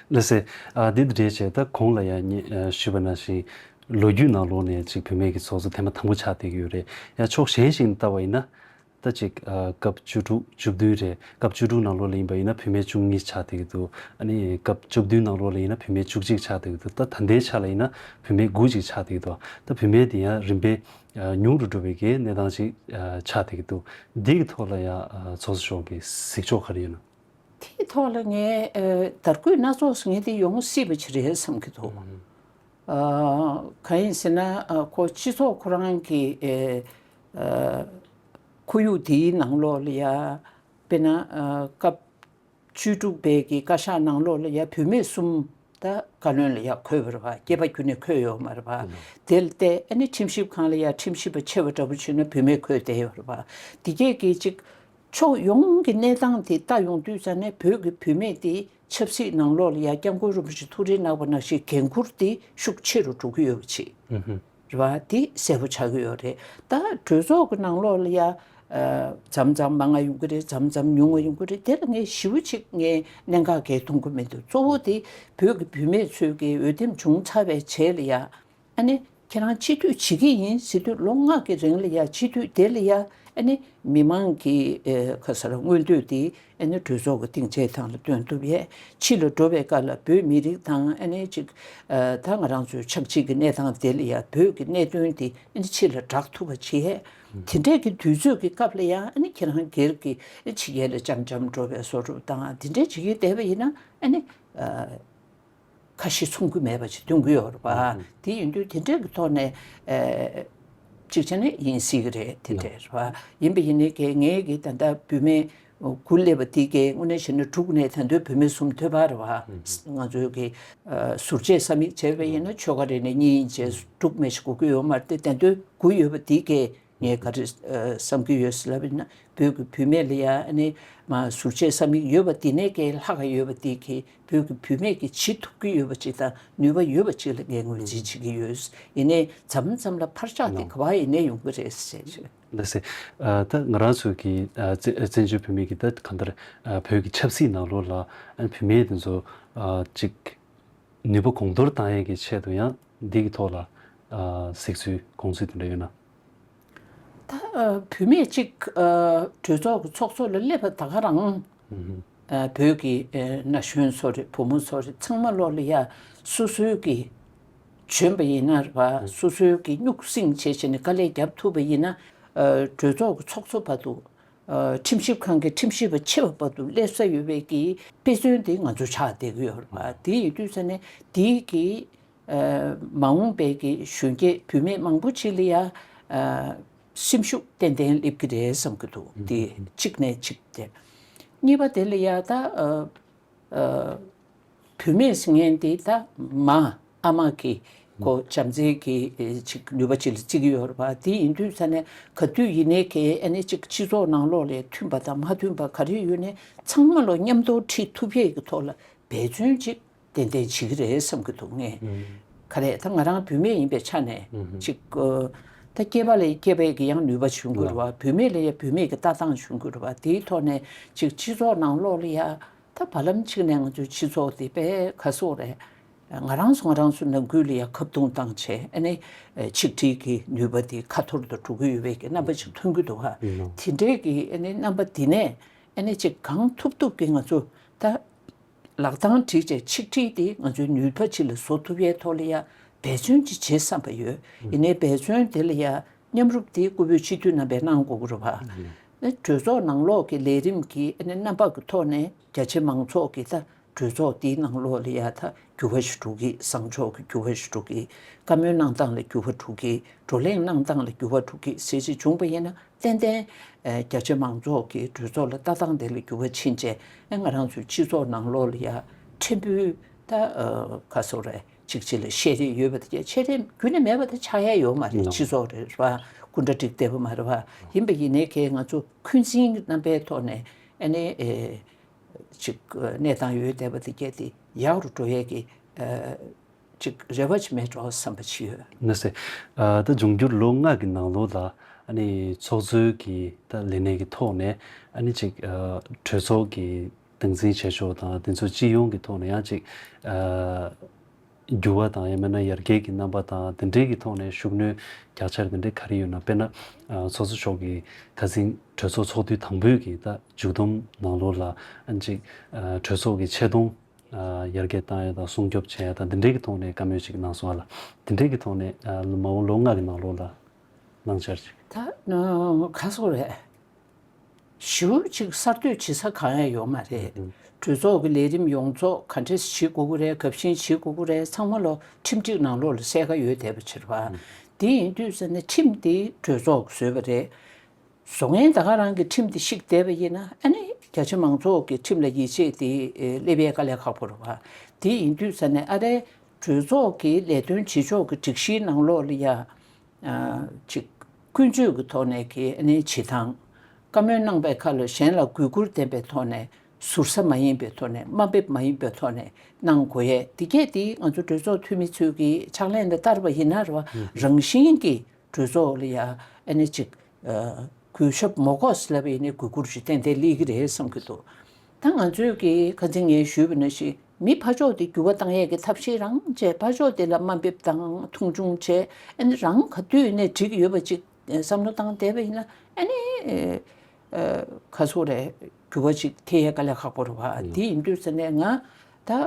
ལགས་སེ། ཨ་འདི་འདྲ་བྱས་ད་གོང་ལ་ཡང་ཉེ་ཨ་ཞུས་པ་ནང་བཞིན་ལོ་རྒྱུས་ནང་ལོགས་ནས་ཅིག་བུད་མེད་ཀྱི་ཚོགས་གཙོ་ཐེངས་མ་དང་པོ་ཆགས་བསྡད་ཀྱི་ཡོད་རེད། ཡང་ཕྱོགས་གཞན་ཞིག་ནས་བལྟ་བ་ཡིན་ན། ད་ཅིག་ཨ་སྐབས་བཅུ་དྲུག་བཅུ་བདུན་རེད། སྐབས་བཅུ་དྲུག་ནང་ལོགས་ལ་ཡིན་པ་ཡིན་ན་བུད་མེད་བཅུ་གཉིས་ཆགས་བསྡད་ཀྱི་འདུག་ཨ་ནི་སྐབས་བཅུ་བདུན་ནང་ལོགས་ལ་ཡིན་ན་བུད་མེད་བཅུ་གཅིག་ཆགས་བསྡད་ཀྱི་འདུག་ད་ད་ལྟའི་ཆ་ལ་ཡིན་ན་བུད་མེད་དགུ་ཅིག་ཆགས་བསྡད་ཀྱི་འདུག་ད་བུད་མེད་དེ་ཡང་རིམ་པས་ཨ་ཉུང་རུ་འགྲོ་བའི་གི་གནས་སྟངས་ཅིག་ཨ་ཆགས་བསྡད་ཀྱི་འདུག་འདི་གི་ཐོག་ལ་ཡང་ཨ་ཚོགས་གཙོ་མཆོག་གི་གཟིགས་ཕྱོགས་ག་རེ་ཡོད་ན། དེའི་ཐོག་ལ་ངས་ཨ་དར་རྒུད་སྣ་ཚོགས་ངས་དེ་ཡོང་སྲིད་པ་ཅིག་རེད་བསམ་གྱི་འདུག་ཨ་གང་ཡིན་ཟེར་ན་ཨ་ཁོ་སྤྱི་ཚོགས་ཁོ་རང་གི་ཨེ་ཨ་ཁོར་ཡུག་དེའི་ནང་ལོགས་ལ་ཡ་དཔེར་ན་ཨ་སྐབས་བཅུ་དྲུག་པའི་གི་བཀའ་ཤག་ནང་ལོགས་ལ་ཡ་བུད་མེད་གསུམ་ད་བཀའ་བློན་ལ་ཡ་འཁོད་པ་རེད་པ། སྐྱེས་པ་ཁྱོན་ནས་འཁོད་ཡོད་མ་རེད་པ། ཨུ། དེ་ལ་བལྟས་ཨ་ནི་ཁྲིམས་ཞིབ་ཁང་ལ་ཡ་ཁྲིམས་ཞིབ་པ་ཆེ་བ་འདྲ་པོ་བྱུང་ན་བུད་མེད་འཁོད་བསྡད་ཡོད་རེད་པ། དེ་གས་ཀྱི་ཅིག་ཕྱོགས་ཡོངས་ཀྱི་གནས་སྟངས་དེ་ལྟ་ཡོང་དུས་ཙང་ནས་བོད་ཀྱི་བུད་མེད་དེ་ཆབ་སྲིད་ནང་ལོགས་ལ་ཡ་སྐྱབས་མགོན་རིན་པོ་ཆེ་ཐུགས་རེ་གནང་བ་ནང་བཞིན་འགན་འཁུར་དེ་ཤུགས་ཆེ་རུ་འགྲོ་གི་ཡོད་པ་ཅིག་ཨུ་ཧུ། རེད་བ། དེ་གསལ་པོ་ཆགས་ཀྱི་ཡོད་རེད། ད་གྲོས་ཚོགས་ཀྱི་ནང་ལོགས་ལ་ཡ་ཨ་མཚམས་མཚམས་མང་ང་ཡོང་གི་རེད། མཚམས་མཚམས་ཉུང་ང་ཡོང་གི་རེད། དེ་ལ་ངས་ཞེ་པོ་ཅིག་ངས་གནད་འགག་གས་མཐོང་གི་མི་འདུག་གཙོ་བོ་དེ་བོད་ཀྱི་བུད་མེད་ཚོས་ཀྱི་འོས་འདེམས་བྱུང་ཚར་བའི་རྗེས་ལ་ཡ་ཨ་ནི་ཁྱེད་རང་སྤྱི་འཐུས་བྱེད་ཀྱི་ཡིན་ཟེར་དུས་ལོ་ལྔ་གི་རིང་ལ་ཡ་སྤྱི་འཐུས་དེ་ལ་ཡ་ཨ་ནི་མི་མང་གི་ཨེ་ག་ཟེར་མངོན་འདོད་དེ་ཨ་ནི་གྲོས་ཚོགས་ཀྱི་སྡིངས་ཆའི་ཐང་ལ་སྟོན་ཐུབ་ཡས། ཕྱི་ལ་འགྲོ་བའི་སྐབས་ལ་བོད་མི་རིགས་དང་ཨ་ནི་ཅིག་ཨ་ད་ང་རང་ཚོའི་ཆབས་ཅིག་གི་གནས་སྟངས་དེ་ལ་ཡ་བོད་ཀྱི་གནད་དོན་དེ་ཨ་ནི་ཕྱི་ལ་བསྒྲགས་ཐུབ་པ་བྱེད་ཡས། དེ་འདྲས་ཀྱི་དུས་ཚོད་ཀྱི་སྐབས་ལ་ཡ་ཨ་ནི་ཁྱེད་རང་སྒེར་གྱི་ཕྱི་རྒྱལ་ལ་འཆམ་འཆམ་འགྲོ་བའི་བཟོ་འདྲ་དང་དེ་འདྲས་བྱེད་ཀྱི་བསྡད་པ་ཡིན་ན་ཨ་ནི་ཨ། ཁ་ཞེ་མཚུངས་ཀྱི་མེད་པ་ཅིག་སྟོན་གྱི་ཡོད་རེད་པ། ཨུ་ཧུ། དེ་ཡིན་དུས་དེ་འདྲའི་གི་ཐོག་ནས་ཨེ་གཅིག་བྱས་ན་ཡིན་སྲིད་ཀྱི་རེད། དེ་འདྲ་རེད་པ། ཡིན་པ་ཡིན་ནའི་གི་ངའི་གི་ད་ལྟ་བུད་མེད་དགུ་སླེབས་པ་དེ་གི་དངོས་གནས་བྱས་ན་དྲུག་ནས་ད་དུང་བུད་མེད་གསུམ་ཐོན་པ་རེད་པ། ཨུ་ཧུ། ང་ཚོའི་གི་ཨ་ཟུར་བཅད་ས་མིག་བྱས་པ་ཡིན་ན་ཆོལ་ཁ་རེ་ནས་གཉིས་ཡིན་བྱས་དྲུག་མི་ཞིག་དགོས་ཀྱི་ཡོད་མ་རེད་དེ། ད་དུང་དགུ་ཡོད་པ་དེ་གི་ངས་ག་རེ་ཨ་བསམ་གྱི་ཡོད་ཟེར་ལབ་ཡིན་ན། བོད་ཀྱི་བུད་མེད་ལ་ཡ་ཨ་ནི་མ་ཟུར་བཅད་ས་མིག་ཡོད་པ་དེ་ནས་ཀྱི་ལྷག་ག་ཡོད་པ་དེ་གི་བོད་ཀྱི་བུད་མེད་ཀྱིས་བྱེད་ཐུབ་ཀྱི་ཡོད་པ་ཅིག་དང་ནུས་པ་ཡོད་པ་ཅིག་ལ་ངས་ངོས་འཛིན་བྱེད་ཀྱི་ཡོད། ཡིན་ནའི་མཚམས་མཚམས་ལ་འཕར་ཆག་དེ་ལགས། ག་པར་ཡིན་ནའི་ཡོང་གི་རེད་ཟེར་བྱས། ལགས་སེ། ཨ་ད་ང་རང་ཚོ་གི་ཨ་བཙན་བཙན་བྱོལ་བོད་མི་གི་ད་གང་ལྟར་ཨ་བོད་ཀྱི་ཆབ་སྲིད་ནང་ལོགས་ལ་ཨ་བུད་མེད་དེ་ཚོ་ཨ་ཅིག་ནུས་པ་གོང་མཐོར་བཏང་ཡས་ཀྱི་ཆེད་དུ་ཡང་འདི་གི་ཐོག་ལ་ཨ་གཟིགས་ཚུལ་དགོངས་ཚུལ་དེ་འདྲ་ཡོད་ན། ད་ཨ་བུད་མེད་ཅིག་ཨ་གྲོས་ཚོགས་ཀྱི་ཚོགས་གཙོ་ལ་སླེབས་པ་ད་ག་རང་ཨ་བོད་ཀྱི་ཨ་ན་གཞོན་ཚོ་རེད། བུ་མོ་ཚོ་རེད། ཚང་མ་ལོག་ལ་ཡ་སོ་སོའི་གི་བྱོན་པ་ཡིན་ན་རེད་པ། སོ་སོའི་གི་སྨྱུག་སྲིང་བྱས་བྱས་ནས་དཀའ་ལས་རྒྱབ་ཐུབ་པ་ཡིན་ན་ཨ་གྲོས་ཚོགས་ཀྱི་ཚོགས་གཙོ་བར་དུ་ཨ་ཁྲིམས་ཞིབ་ཁང་གི་ཁྲིམས་ཞིབ་པ་ཆེ་བ་བར་དུ་སླེབས་ས་ཡོད་པའི་གི་དཔེ་མཚོན་དེ་ང་ཚོ་ཆགས་བསྡད་ཀྱི་ཡོད་རེད་པ། དེ་ཡིན་དུས་ཙ་ནས་དེའི་གི་ཨ་མ་འོངས་པའི་གི་གཞོན་སྐྱེས་བུད་མེད་མང་པོ་ཅིག་ལ་ཡ་ཨ་ སེམས་ཤུགས་ཏན་ཏན་སླེབས་ཀྱི་རེད་བསམ་གྱི་འདུག་དེ་གཅིག་ནས་གཅིག་དེ། གཉིས་པ་དེ་ལ་ཡ་ད་ཨ་ཨ་བུད་མེད་ཟེར་མཁན་དེ་ད་མ་ཨ་མ་གི་ཁོ་བྱམས་བརྩེ་གི་ཨེ་ཅིག་ནུས་པ་ཅིག་ལ་བརྩི་གི་ཡོད་རེད་པ། དེ་ཡིན་དུས་ཙ་ནས་ག་དུས་ཡིན་ནའི་གི་ཨ་ནི་ཅིག་སྤྱི་ཚོགས་ནང་ལོགས་ལ་མཐུན་པ་དང་མ་མཐུན་པ་ག་རེ་ཡོད་ནའི་ཚང་མ་ལོ་མཉམ་དུ་ཁྲིད་ཐུབ་ཡས་ཀྱི་ཐོག་ལ་འབད་བརྩོན་ཅིག་ཏན་ཏན་བྱེད་ཀྱི་རེད་བསམ་གྱི་འདུག་ངས། ཨུམ། ག་རེ་ད་ང་རང་བུད་མེད་ཡིན་པའི་ཆ་ནས་ཨུམ། ཅིག་ཨ་ད་སྐྱེས་པ་ལས་སྐྱེས་པའི་གི་ཡང་ནུས་པ་བྱུང་གི་རེད་བ། བུད་མེད་ལ་ཡང་བུད་མེད་ཀྱི་ལྟ་སྟངས་བྱུང་གི་རེད་བ། དེའི་ཐོག་ནས་ཅིག་སྤྱི་ཚོགས་ནང་ལོགས་ལ་ཡ་ད་བར་ལམ་ཅིག་ནས་ང་ཚོའི་སྤྱི་ཚོགས་དེ་དཔེ་ག་སོག་རེད། ང་རང་ཚོ་ང་རང་ཚོ་ནང་ཁུལ་ལ་ཡ་ཁ་བརྡུང་བཏང་བྱས་ཨ་ནི་ཨ་ཆིག་སྒྲིལ་གྱི་ནུས་པ་དེ་ཁ་འཐོར་དུ་འགྲོ་གི་ཡོད་པའི་གི་རྣམ་པ་ཅིག་མཐོང་གི་འདུག་ག་ཨུམ། དེ་འདྲའི་གི་ཨ་ནི་རྣམ་པ་དེ་ནས་ཨ་ནི་ཅིག་གང་ཐུབ་ཐུབ་ཀྱིས་ང་ཚོ་ད་ལག་རྡང་བསྒྲིགས་བྱས་ཆིག་སྒྲིལ་དེ་ང་ཚོའི་ནུས་པ་ཅིག་ལ་བཟོ་ཐུབ་ཡའི་ཐོག་ལ་ཡ་འབད་བརྩོན་ཅིག་བྱེད་བསམ་པ་ཡོད། ཡིན་ནའི་འབད་བརྩོན་དེ་ལ་ཡ་མཉམ་རུབ་དེ་སྐུ་བོད་སྤྱི་འཐུས་རྣམ་པས་གནང་དགོས་ཀྱི་རེད་པ། ཨ་གྲོས་ཚོགས་ནང་ལོགས་ཀྱི་ལས་རིམ་གྱི་ཨ་ནི་རྣམ་པ་གི་ཐོག་ནས་རྒྱ་ཆེ་མང་ཚོགས་ཀྱིས་ད་གྲོས་ཚོགས་དེའི་ནང་ལོགས་ལ་ཡ་ད་འགྱུར་བ་ཞིག་འགྲོ་གི། བཟང་ཕྱོགས་ཀྱི་འགྱུར་བ་ཞིག་འགྲོ་གི། བཀའ་མོལ་གནང་སྟངས་ལ་འགྱུར་བ་འགྲོ་གི། བགྲོ་གླེང་གནང་སྟངས་ལ་འགྱུར་བ་འགྲོ་གི་ཟེར་ཅིག་བྱུང་པ་ཡིན་ན། ཏན་ཏན་ཨ་རྒྱ་ཆེ་མང་ཚོགས་ཀྱི་གྲོས་ཚོགས་ལ་ལྟ་སྟངས་དེ་ལ་འགྱུར་བ་ཕྱིན་བྱས་ཨ་ང་རང་ཚོའི་སྤྱི་ཚོགས་ནང་ལོགས་ལ་ཡ་ཕྲན་བུ་ད་ཨ་ག་སོག་རེད་ཅིག་ཅིག་ལ་ཤེས་རིག་ཡོད་པ་དེ་གས་ཆེ་རིགས་རྒྱུན་ནས་མེད་པ་དེ་ཆགས་ཡ་ཡོད་མ་རེད། ནོ། སྤྱི་ཚོགས་རེད་བ། སྐུ་འདྲ་འགྲིག་བསྡད་པ་མ་རེད་བ། ཡིན་པ་ཡིན་ནའི་གས་ང་ཚོ་འཁོན་འཛིན་གྱི་རྣམ་པའི་ཐོག་ནས་ཨ་ནི་ཨེ་ཅིག་གནས་སྟངས་ཡོད་བསྡད་པ་དེ་གས་དེ་ཡག་རུ་འགྲོ་ཡས་ཀྱི་ཨ། ཅིག་རེ་བ་ཅིག་མེད་འགྲོ་བསམ་པ་ཅིག་ཡོད། ནི་སེ། ཨ་ད་འབྱུང་འགྱུར་ལོ་ལྔ་གི་ནང་ལོགས་ལ་ཨ་ནི་ཚོགས་གཙོའི་གི་ད་ལས་གནས་ཀྱི་ཐོག་ནས་ཨ་ནི་ཅིག་ཨ་གྲོས་ཚོགས་ཀྱི་སྟངས་འཛིན་བྱེད་ཕྱོགས་དང་དེ་ཚོ་སྤྱི་ཡོངས་ཀྱི་ཐོག་ནས་ཡང་ཅིག་ཨ་འགྱུར་བ་དང་ཡང་མིན་ན་ཡར་རྒྱས་ཀྱི་རྣམ་པ་དང་དེ་འདྲའི་གི་ཐོག་ནས་ཤུགས་སྣོན་རྒྱག་འཆར་དེ་འདྲའི་ག་རེ་ཡོད་ན། དཔེར་ན་ཨ་ཚོགས་གཙོ་མཆོག་གིས་ཁ་སང་གྲོས་ཚོགས་ཚོགས་དུས་དང་པོའི་གི་ད་མཇུག་བསྡོམས་ནང་ལོགས་ལ་ཨ་ནི་ཅིག་ཨ་གྲོས་ཚོགས་ཀྱི་ཆེ་མཐོང་ཨ་ཡར་རྒྱས་བཏང་ཡ་དང་སྲུང་སྐྱོབ་བྱེད་ཡ་དང་འདི་འདྲའི་གི་ཐོག་ནས་བཀའ་མོལ་ཅིག་གནང་སོང་ཨ་ལ། འདི་འདྲའི་གི་ཐོག་ནས་ཨ་མ་འོངས་ལོ་ལྔ་གི་ནང་ལོགས་ལ་གནང་འཆར་ཅིག་ད་ཨ་ག་སོག་རེད། ཞེ་པོ་ཅིག་གསར་གཏོད་བྱེད་ས་གང་ཡང་ཡོད་མ་རེད། ཨུ། གྲོས་ཚོགས་ཀྱི་ལས་རིམ་ཡོངས་རྫོགས་ག་འདྲས་བྱེད་དགོས་ཀྱི་རེད། ག་བཞིན་བྱེད་དགོས་ཀྱི་རེད། ཚང་མ་ལོ་ཁྲིམས་སྒྲིག་ནང་ལོགས་ལ་གསལ་ཁ་ཡོད་བསྡད་པ་ཕྱིར་བ། ཨུ། དེ་ཡིན་དུས་ཙ་ནས་ཁྲིམས་དེ་གྲོས་ཚོགས་ཀྱིས་བཟོས་པ་རེད། བཟོ་མཁན་ད་ག་རང་གི་ཁྲིམས་དེ་བཤིག་བསྡད་པ་ཡིན་ན་ཨ་ནི་རྒྱ་ཆེ་མང་ཚོགས་ཀྱི་ཁྲིམས་ལ་ཡིད་ཆེས་དེ་ཨེ་སླེབས་ཡས་དཀའ་ལས་ཁག་པོ་རེད་བ། དེ་ཡིན་དུས་ཙ་ནས་ཨ་རེ་གྲོས་ཚོགས་ཀྱི་ལས་དོན་བྱེད་ཕྱོགས་ཀྱི་སྒྲིག་གཞིའི་ནང་ལོགས་ལ་ཡ་ཨ་ཅིག་ཀུན་སྤྱོད་ཀྱི་ཐོག་ནས་ཀྱི་ཨ་ནི་བྱེད་སྟངས། བཀའ་མོལ་གནང་པའི་ཁ་ལ་གཞན་ལ་གུས་བཀུར་ལྡན་པའི་ཐོག་ནས་ཟུར་ཟ་མ་ཡིན་པའི་ཐོག་ནས་དམའ་འབེབས་མ་ཡིན་པའི་ཐོག་ནས་གནང་དགོས་ཡས་དེ་གས་དེ་ང་ཚོ་གྲོས་ཚོགས་འཐུས་མི་ཚོས་ཀྱི་ཕྱག་ལེན་ལ་བསྟར་བ་ཡིན་ན་རེད་བ། རང་བཞིན་གྱིས་གྲོས་ཚོགས་ལ་ཡ་ཨ་ནི་ཅིག་ཨ་གུས་ཞབས་མོ་ཀོས་ལབ་ཡིན་ནའི་གུས་བཀུར་ཞིག་ཏན་ཏན་སླེབས་ཀྱི་རེད་བསམ་གྱི་འདུག་ད་ང་ཚོས་ཀྱི་ཁ་སང་ངས་ཞུས་པ་ནང་བཞིན་མི་ཕར་ཕྱོགས་དེ་འགྱུར་བ་བཏང་ཡས་ཀྱི་ཐབས་ཤེས་རང་བྱས། ཕར་ཕྱོགས་དེ་ལ་དམའ་འབེབས་དང་མཐོང་ཆུང་བྱས། ཨ་ནི་རང་ག་དུས་ནས་འགྲིག་ཡོད་པ་ཅིག་བསམ་བློ་བཏང་བསྡད་པ་ཡིན་ན་ཨ་ནི་ཨ་ག་ཚོད་རེད། འགྱུར་བ་ཅིག་ཐེབས་ཡས་དཀའ་ལས་ཁག་པོ་རེད་བ། དེ་ཡིན་དུས་ཙ་ནས་ང་ད་ཨ་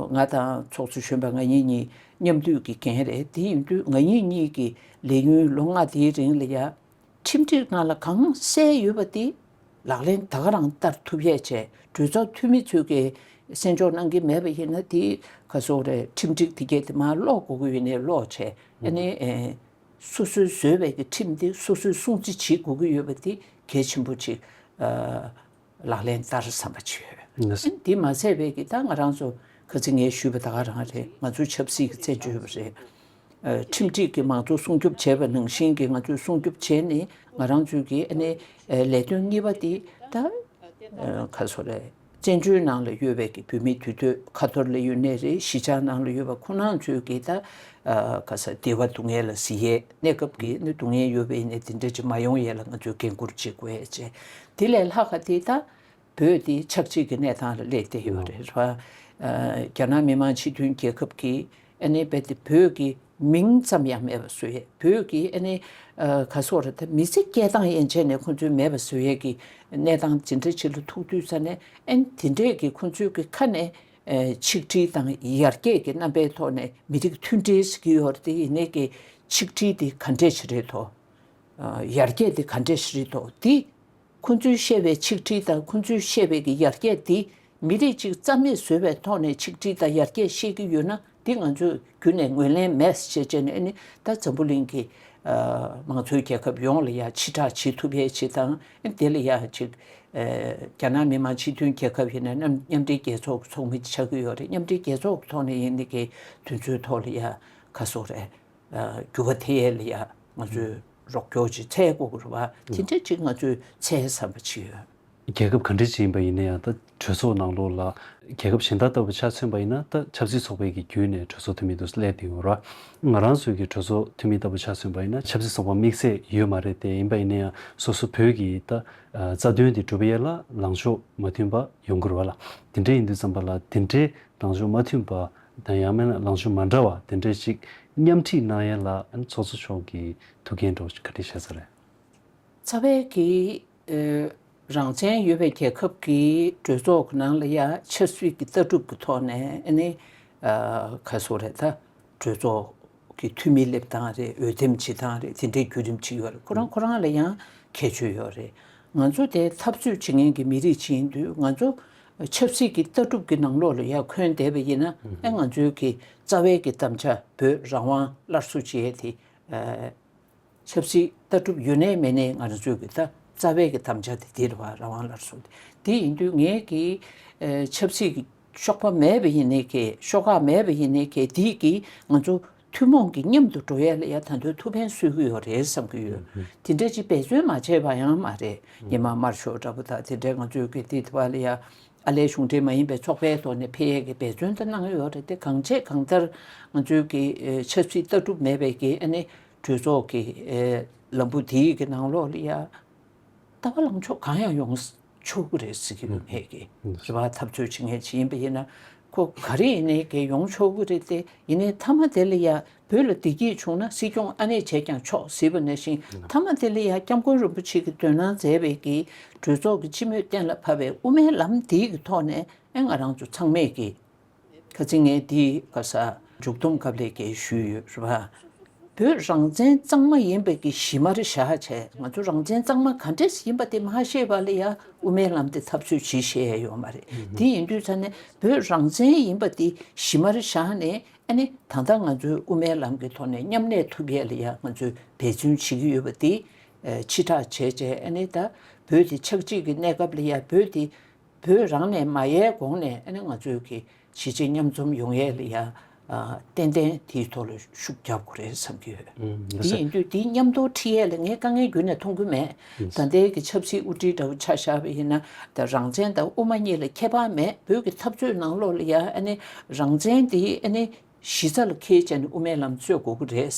ང་དང་ཚོགས་གཙོ་གཞོན་པ་ང་གཉིས་གཉིས་མཉམ་འདུས་ཀྱི་འགན་རེད། དེ་ཡིན་དུས་ང་གཉིས་གཉིས་ཀྱི་ལས་ཡུན་ལོ་ལྔ་དེའི་རིང་ལ་ཡ་ཁྲིམས་སྒྲིག་ནང་ལ་གང་གསལ་ཡོད་པ་དེ་ལག་ལེན་ད་ག་རང་བསྟར་ཐུབ་ཡས་བྱས། གྲོས་ཚོགས་འཐུས་མི་ཚོས་ཀྱི་གསན་འཇོག་གནང་གི་མེད་པ་ཡིན་ན་དེ་ག་སོག་རེད། ཁྲིམས་སྒྲིག་དེ་གས་དེ་མར་ཀློག་དགོས་ཀྱི་ཡོད་ནའི་ཀློག་བྱས། ཨ་ནི་ཨེ་སོ་སོས་བཟོས་པའི་གི་ཁྲིམས་དེ་སོ་སོས་སྲུང་བརྩི་བྱེད་དགོས་ཀྱི་ཡོད་པ་དེ་གལ་ཆེན་པོ་ཅིག་ཨ་ལག་ལེན་བསྟར་བསམ་པ་ཅིག་ཡོད། ཨ་ནི་དེ་མ་ཚད་པའི་གི་ད་ང་རང་ཚོ་ཁ་སང་ངས་ཞུས་པ་ད་ག་རང་རེད། ང་ཚོའི་ཆབ་སྲིད་ཀྱི་བཙན་བྱོལ་བ་རེད། ཨ་ཁྲིམས་སྒྲིག་གི་མང་གཙོ་སྲུང་སྐྱོབ་བྱས་པ་ནང་བཞིན་གྱི་ང་ཚོས་སྲུང་སྐྱོབ་བྱས་ནས་ང་རང་ཚོའི་གི་ཨ་ནི་ཨ་ལས་དོན་གཉིས་པ་དེ་ད་ཨ་ག་སོག་རེད། བཙན་བྱོལ་ནང་ལ་ཡོད་པའི་གི་བོད་མི་དུས་ཚོད་ཁ་ཐོར་ལ་ཡོད་ནའི་རེད། གཞིས་ཆགས་ནང་ལ་ཡོད་པ་ཁོང་རྣམ་ཚོའི་གི་ད་ཨ་ག་ས་བདེ་བ་སྡུག་བསྔལ་ལ་གཟིགས་ཡས། གནས་སྐབས་ཀྱི་ནི་སྡུག་བསྔལ་ཡོད་པ་ཡིན་ནའི་དེ་འདྲ་ཅིག་མ་ཡོང་ཡས་ལ་ང་ཚོས་འགན་འཁུར་བྱེད་དགོས་ཡས་བྱས། དེ་ལས་ལྷག་ག་དེ་ད་བོད་དེ་ཆག་འཇིག་གི་གནས་སྟངས་ལ་སླེབས་བསྡད་ཡོད་རེད་བ། ཨ་རྒྱ་ནག་མི་དམངས་སྤྱི་མཐུན་རྒྱལ་ཁབ་ཀྱི་ཨ་ནི་རྦད་དེ་བོད་ཀྱི་མིང་ཙམ་ཡང་མེད་པ་བཟོ་ཡས། བོད་ཀྱི་ཨ་ནི་ཨ་ག་སོག་རེད། ད་མི་ཚེ་སྐྱེལ་སྟངས་ཡན་ཆད་ནས་ཁོང་ཚོའི་མེད་པ་བཟོ་ཡས་ཀྱི་གནས་སྟངས་ཇི་འདྲ་ཅིག་ལ་ཐུག་དུས་ཙ་ནས་ཨ་ནི་དེ་འདྲས་ཀྱི་ཁོང་ཚོའི་གི་ཁ་ནས་ཨ་ཆིག་སྒྲིལ་དང་ཡར་རྒྱས་ཀྱི་རྣམ་པའི་ཐོག་ནས་མི་རིགས་མཐུན་སྒྲིལ་ཟེར་གྱི་ཡོད་རེད། དེ་ཡིན་ནའི་གི་ཆིག་སྒྲིལ་དེ་ག་འདྲས་ཞིག་རེད་དོ། ཨ་ཡར་རྒྱས་དེ་ག་འདྲས་ཞིག་རེད་དོ། དེ་ཁོང་ཚོས་བཤད་པའི་ཆིག་སྒྲིལ་དང་ཁོང་ཚོས་བཤད་པའི་གི་ཡར་རྒྱས་འདི་མི་རིགས་གཅིག་རྩ་མེད་བཟོ་བའི་ཐོག་ནས་ཆིག་སྒྲིལ་དང་ཡར་རྒྱས་བཤད་ཀྱི་ཡོད་ན་འདི་ང་ཚོས་རྒྱུན་ནས་ངོས་ལེན་མེད་ཟེར་བྱས་ནས་ཨ་ནི་ད་འཛམ་བུ་གླིང་གི་ ཨ་མང་གཙོའི་རྒྱལ་ཁབ་ཡོངས་ལ་ཡ་ཕྱི་བསྒྲགས་བྱེད་ཐུབ་ཡས་བྱེད་སྟངས། ཨ་དེ་ལ་ཡ་ཅིག་ཨ་རྒྱ་ནག་མི་དམངས་སྤྱི་མཐུན་རྒྱལ་ཁབ་ཡིན་ན་མཉམ་མཉམ་འབྲེལ་རྒྱལ་ཚོགས་ཀྱི་ཚོགས་མི་ཆགས་ཀྱི་ཡོད་རེད། མཉམ་འབྲེལ་རྒྱལ་ཚོགས་ཀྱི་ཐོག་ནས་ཡིན་ནི་གི་དོན་ཚུལ་ཐོག་ལ་ཡ་ག་སོག་རེད། ཨ་འགྱུར་བ་ཐེབས་ཡས་ལ་ཡ་ང་ཚོས་རོགས་སྐྱོར་ཅིག་འཚོལ་དགོས་ཀྱི་རེད་བ། དེ་འདྲ་ཅིག་ང་ཚོས་འཚོལ་བསམ་པ་ཅིག་ཡོད། རྒྱལ་ཁབ་ག་འདྲ་ཅིག་ཡིན་པ་ཡིན་ན་ཡང་ད་གྲོས་ཚོགས་ནང་ལོགས་ལ་རྒྱལ་ཁབ་གཞན་དག་ལྟ་བུ་ཆ་མཚོན་པ་ཡིན་ན་ད་ཆབ་སྲིད་ཚོགས་པའི་གི་བརྒྱུད་ནས་གྲོས་ཚོགས་འཐུས་མི་དུ་སླེབས་བསྡད་ཡོད་རེད་བ། ང་རང་ཚོའི་གི་གྲོས་ཚོགས་འཐུས་མི་ལྟ་བུ་ཆ་མཚོན་པ་ཡིན་ན་ཆབ་སྲིད་ཚོགས་པ་དམིགས་བསལ་ཡོད་མ་རེད་དེ། ཡིན་པ་ཡིན་ན་ཡང་སོ་སོ་བོད་ཀྱི་ད་རྩ་དོན་དེ་སྒྲུབ་ཡས་ལ་ལངས་ཕྱོགས་མ་མཐུན་པ་ཡོང་གི་རེད་བ་ལ། དེ་འདྲ་ཡིན་དུས་ཙམ་པ་ལ་དེ་འདྲའི་ལངས་ཕྱོགས་མ་མཐུན་པ་དང་ཡང་མིན་ན་ལངས་ཕྱོགས་མ་འདྲ་བ་དེ་འདྲ་ཞིག་མཉམ་ཁྲིད་གནང་ཡས་ལ་ཚོགས་གཙོ་མཆོག་གི་ཐུགས་འགན་འདྲ་བོ་ག་འདྲ་བཞག་ས་རེད། རྩ་བའི་གི་ཨ་རང་བཙན་ཡོད་པའི་རྒྱལ་ཁབ་ཀྱི་གྲོས་ཚོགས་ཀྱི་ནང་ལ་ཡ་ཆབ་སྲིད་ཀྱི་ལྟ་གྲུབ་ཀྱི་ཐོག་ནས་ཨ་ནི་ཨ་ག་སོག་རེད་ད། གྲོས་ཚོགས་ཀྱི་འཐུས་མི་སླེབས་སྟངས་རེད། འོས་འདེམས་བྱེད་སྟངས་རེད། དེ་འདྲའི་བརྒྱུད་རིམ་ཅིག་ཡོད་རེད། ཁོ་རང་ཁོ་རང་ལ་ཡང་ཁྱད་ཆོས་ཡོད་རེད། ང་ཚོ་དེ་འཐབ་རྩོད་བྱེད་མཁན་གྱི་མི་རིགས་ཅིག་ཡིན་དུས་ང་ཚོ་ཆབ་སྲིད་ཀྱི་ལྟ་གྲུབ་ཀྱི་ནང་ལོགས་ལ་ཡ་འཁོན་བསྡད་པ་ཡིན་ན་ཨ་ང་ཚོའི་གི་རྩ་བའི་གི་དམ་བཅའ་བོད་རང་དབང་སླར་གསོ་བྱེད་ཡས་དེ་ཨ། ཆབ་སྲིད་ལྟ་གྲུབ་ཡོད་ནའི་མེད་ནའི་ང་རང་ཚོའི་གི་ད་རྩ་བའི་གི་དམ་བཅའ་དེ་འདི་རེད་བ། རང་དབང་སླར་གསོ་དེ། དེ་ཡིན་དུས་ངས་གི་ཨ་ཆབ་སྲིད་ཀྱི་ཤོག་པ་མེད་པ་ཡིན་ནའི་གི་ཤོག་ཁག་མེད་པ་ཡིན་ནའི་གི་དེ་གི་ང་ཚོ་ཐུན་མོང་གི་མཉམ་དུ་འགྲོ་ཡས་ལ་ཡ་ད་དུང་ཐུགས་ཕན་གསོས་ཀྱི་ཡོད་རེད་བསམ་གྱི་ཡོད། དེ་འདྲ་ཅིག་འབད་བརྩོན་མ་བྱས་པ་ཡང་མ་རེད། ཉི་མ་དམར་ཤོག་འདྲ་པོ་དང་དེ་འདྲའི་ང་ཚོའི་གི་དེ་དེ་བ་ལ་ཡ། ཨ་ལས་གཞུང་འབྲེལ་མ་ཡིན་པའི་ཚོགས་པའི་ཐོག་ནས་ཕེབས་ཡས་ཀྱི་འབད་བརྩོན་དེ་གནང་ཡོད་རེད་དེ། གང་བྱས་གང་ལྟར་ང་ཚོའི་གི་ཨེ་ཆབ་སྲིད་ལྟ་གྲུབ་མེད་པའི་གི་ཨ་ནི་གྲོས་ཚོགས་ཀྱི་ཨེ་ལམ་བུ་དེའི་གི་ནང་ལོགས་ལ་ཡ་ལྟ་བ་ལངས་ཕྱོགས་གང་ཡང་ཡོང་ཆོག་གི་རེད་ཟེར་གྱི་ཡོད་མེད་ཀྱི་རེད་བ། འཐབ་རྩོད་བྱེད་མཁན་ཅིག་ཡིན་པ་ཡིན་ན་ཁོ་ག་རེ་ཡིན་ནའི་གི་ཡོང་ཆོག་གི་རེད་དེ། ཡིན་ནའི་མཐའ་མ་དེ་ལ་ཡ་བོད་ལ་བདེ་སྐྱིད་བྱུང་ན་སྲིད་སྐྱོང་ཨ་ནེ་བྱས་ཀྱང་ཆོག་ཟེར་བ་ནང་བཞིན། མཐའ་མ་དེ་ལ་ཡང་སྐྱབས་མགོན་རིན་པོ་ཆེ་གིས་འདོན་གནང་མཛད་པའི་གི་གྲོས་ཚོགས་ཀྱི་སྤྱི་མོས་གཏན་ལ་ཕབ་པའི་དབུ་མའི་ལམ་འདི་གི་ཐོག་ནས་ཨེ་ང་རང་ཚོ་ཚང་མས་ཀྱི་ཁ་ཚིག་ངས་འདི་ག་ས་མཇུག་སྡོམ་སྐབས་ལས་ཀྱི་ཞུས་ཡོད་རེད་བ། བོད་རང་བཙན་གཙང་མ་ཡིན་པའི་གི་གཞི་མར་བཞག་བྱས་ང་ཚོ་རང་བཙན་གཙང་མ་ག་འདྲས་ཡིན་པ་དེ་མ་ཤེས་པ་ལ་ཡ་དབུ་མའི་ལམ་དེ་འཐབ་རྩོད་བྱེད་ཤེས་ཡ་ཡོད་མ་རེད། དེ་ཡིན་དུས་ཙང་ནས་བོད་རང་བཙན་ཡིན་པ་དེ་གཞི་མར་བཞག་ནས། ཨ་ནི་ད་ལྟ་ང་ཚོའི་དབུ་མའི་ལམ་གྱི་ཐོག་ནས་མཉམ་གནས་ཐུབ་ཡས་ལ་ཡ་ང་ཚོས་འབད་བརྩོན་བྱེད་ཀྱི་ཡོད་པ་དེ་ཕྱིར་བསྒྲགས་བྱས་བྱས། ཨ་ནི་ད་བོད་དེ་ཆགས་འཇིག་གི་གནས་སྐབས་ལ་ཡ་བོད་དེ་བོད་རང་ནས་མ་ཡལ་གོང་ནས་ཨ་ནི་ང་ཚོས་ཀྱི་གཞིས་བྱེས་མཉམ་འཛོམས་ཡོང་ཡས་ལ་ཡ་ཏན་ཏན་དེའི་ཐོག་ལ་ཤུགས་རྒྱབ་དགོས་རེད་བསམ་གྱི་ཡོད། དེ་ཡིན་དུས་དེའི་མཉམ་དུ་ཁྲིད་ཡས་ལ་ངས་དཀའ་ངལ་ཁྱོན་ནས་མཐོང་གི་མེད། ད་ལྟའི་གི་ཆབ་སྲིད་དབུ་ཁྲིད་འདྲ་བོ་ཆ་བཞག་པ་ཡིན་ན་ད་རང་བཙན་དང་དབུ་མ་གཉིས་ལ་ཁྱད་པར་མེད། བོད་ཀྱི་འཐབ་རྩོད་ནང་ལོགས་ལ་ཡ་ཨ་ནི་རང་བཙན་དེ་ཨ་ནི་གཞི་རྩ་ལ་འཁེལ་བྱས་ནས་དབུ་མའི་ལམ་རྩོད་དགོས་ཀྱི་རེད་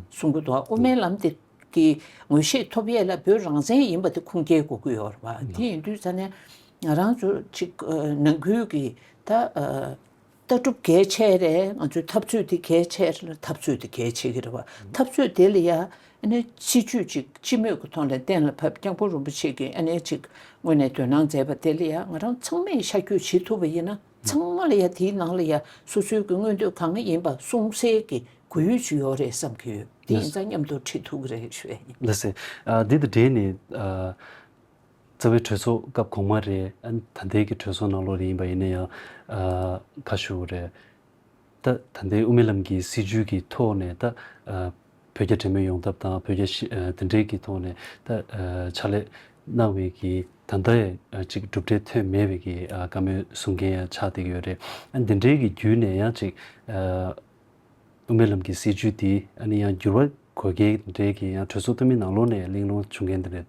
གསུང་གི་འདུག་དབུ་མའི་ལམ་དེ་གི་ངོས་བཞེས་ཐོབ་ཡས་ལ་བོད་རང་བཙན་ཡིན་པ་དེ་ཁུངས་སྐྱེལ་དགོས་ཀྱི་ཡོད་རེད་བ། དེ་ཡིན་དུས་ཙང་ནས་ང་རང་ཚོ་ཅིག་ནང་ཁུལ་གྱི་ད། ལྟ་གྲུབ་གལ་ཆེ་རེད། ང་ཚོའི་འཐབ་རྩོད་འདི་གལ་ཆེ་རེད། འཐབ་རྩོད་འདི་གལ་ཆེ་གི་རེད་བ། འཐབ་རྩོད་དེ་ལ་ཡ་ཨ་ནི་སྲིད་ཇུས་ཅིག་སྤྱི་མོས་ཀྱི་ཐོག་ནས་གཏན་ལ་ཕབ། སྐྱབས་མགོན་རིན་པོ་ཆེ་གིས་ཨ་ནི་ཅིག་དངོས་གནས་འདོན་གནང་མཛད་པ་དེ་ལ་ཡ་ང་རང་ཚང་མས་ཤར་བསྐྱོད་བྱེད་ཐུབ་པ་ཡིན་ན་ཚང་མ་ལ་ཡ་དེའི་ནང་ལ་ཡ་སོ་སོའི་གི་མངོན་འདོད་གང་ཡིན་པ་གསུང་སའི་གི་དགོས་ཡུལ་ཅིག་ཡོད་རེད་བསམ་གི་ཡོད། དེ་ཡིན་ཙང་མཉམ་དུ་ཁྲིད་ཐུབ་ཀྱི་རེད་ཞུ་ཡ་ཡིན། ལགས་སེ། ཨ་འདི་དང་འབྲེལ་ནས་ཨ། རྩ་བའི་གྲོས་ཚོགས་སྐབས་གོང་མ་རེད། ཨ་ནི་ད་ལྟའི་གི་གྲོས་ཚོགས་ནང་ལོགས་ལ་ཡིན་པ་ཡིན་ན་ཡང་ཨ་ཁ་ཤུ་རེད། ད་ད་ལྟའི་དབུ་མའི་ལམ་གྱི་སྲིད་བྱུས་ཀྱི་ཐོག་ནས་ད་ཨ་བོད་རྒྱ་འབྲེལ་མོལ་ཡོང་ཐབས་དང་བོད་རྒྱ་ཞི་ཨ་དེ་འདྲའི་གི་ཐོག་ནས་ད་ཨ་ཕྱག་ལས་གནང་བའི་གི་ད་ལྟ་ཡང་ཨ་ཅིག་གྲུབ་འབྲས་ཐོན་མེད་པའི་གི་ཨ་བཀའ་མོལ་གསུང་མཁན་ཡང་ཆགས་བསྡད་ཀྱི་ཡོད་རེད། ཨ་འདི་འདྲའི་གི་བརྒྱུད་ནས་ཡང་ཅིག་ཨ། དབུ་མའི་ལམ་གྱི་སྲིད་བྱུས་དེ་ཨ་ནི་ཡང་འགྱུར་བ་དགོས་གལ་འདྲའི་གི་ཡང་གྲོས་ཚོགས་འཐུས་མི་ནང་ལོགས་ནས་གླེང་སློང་བྱུང་མཁན་དེ་རེད།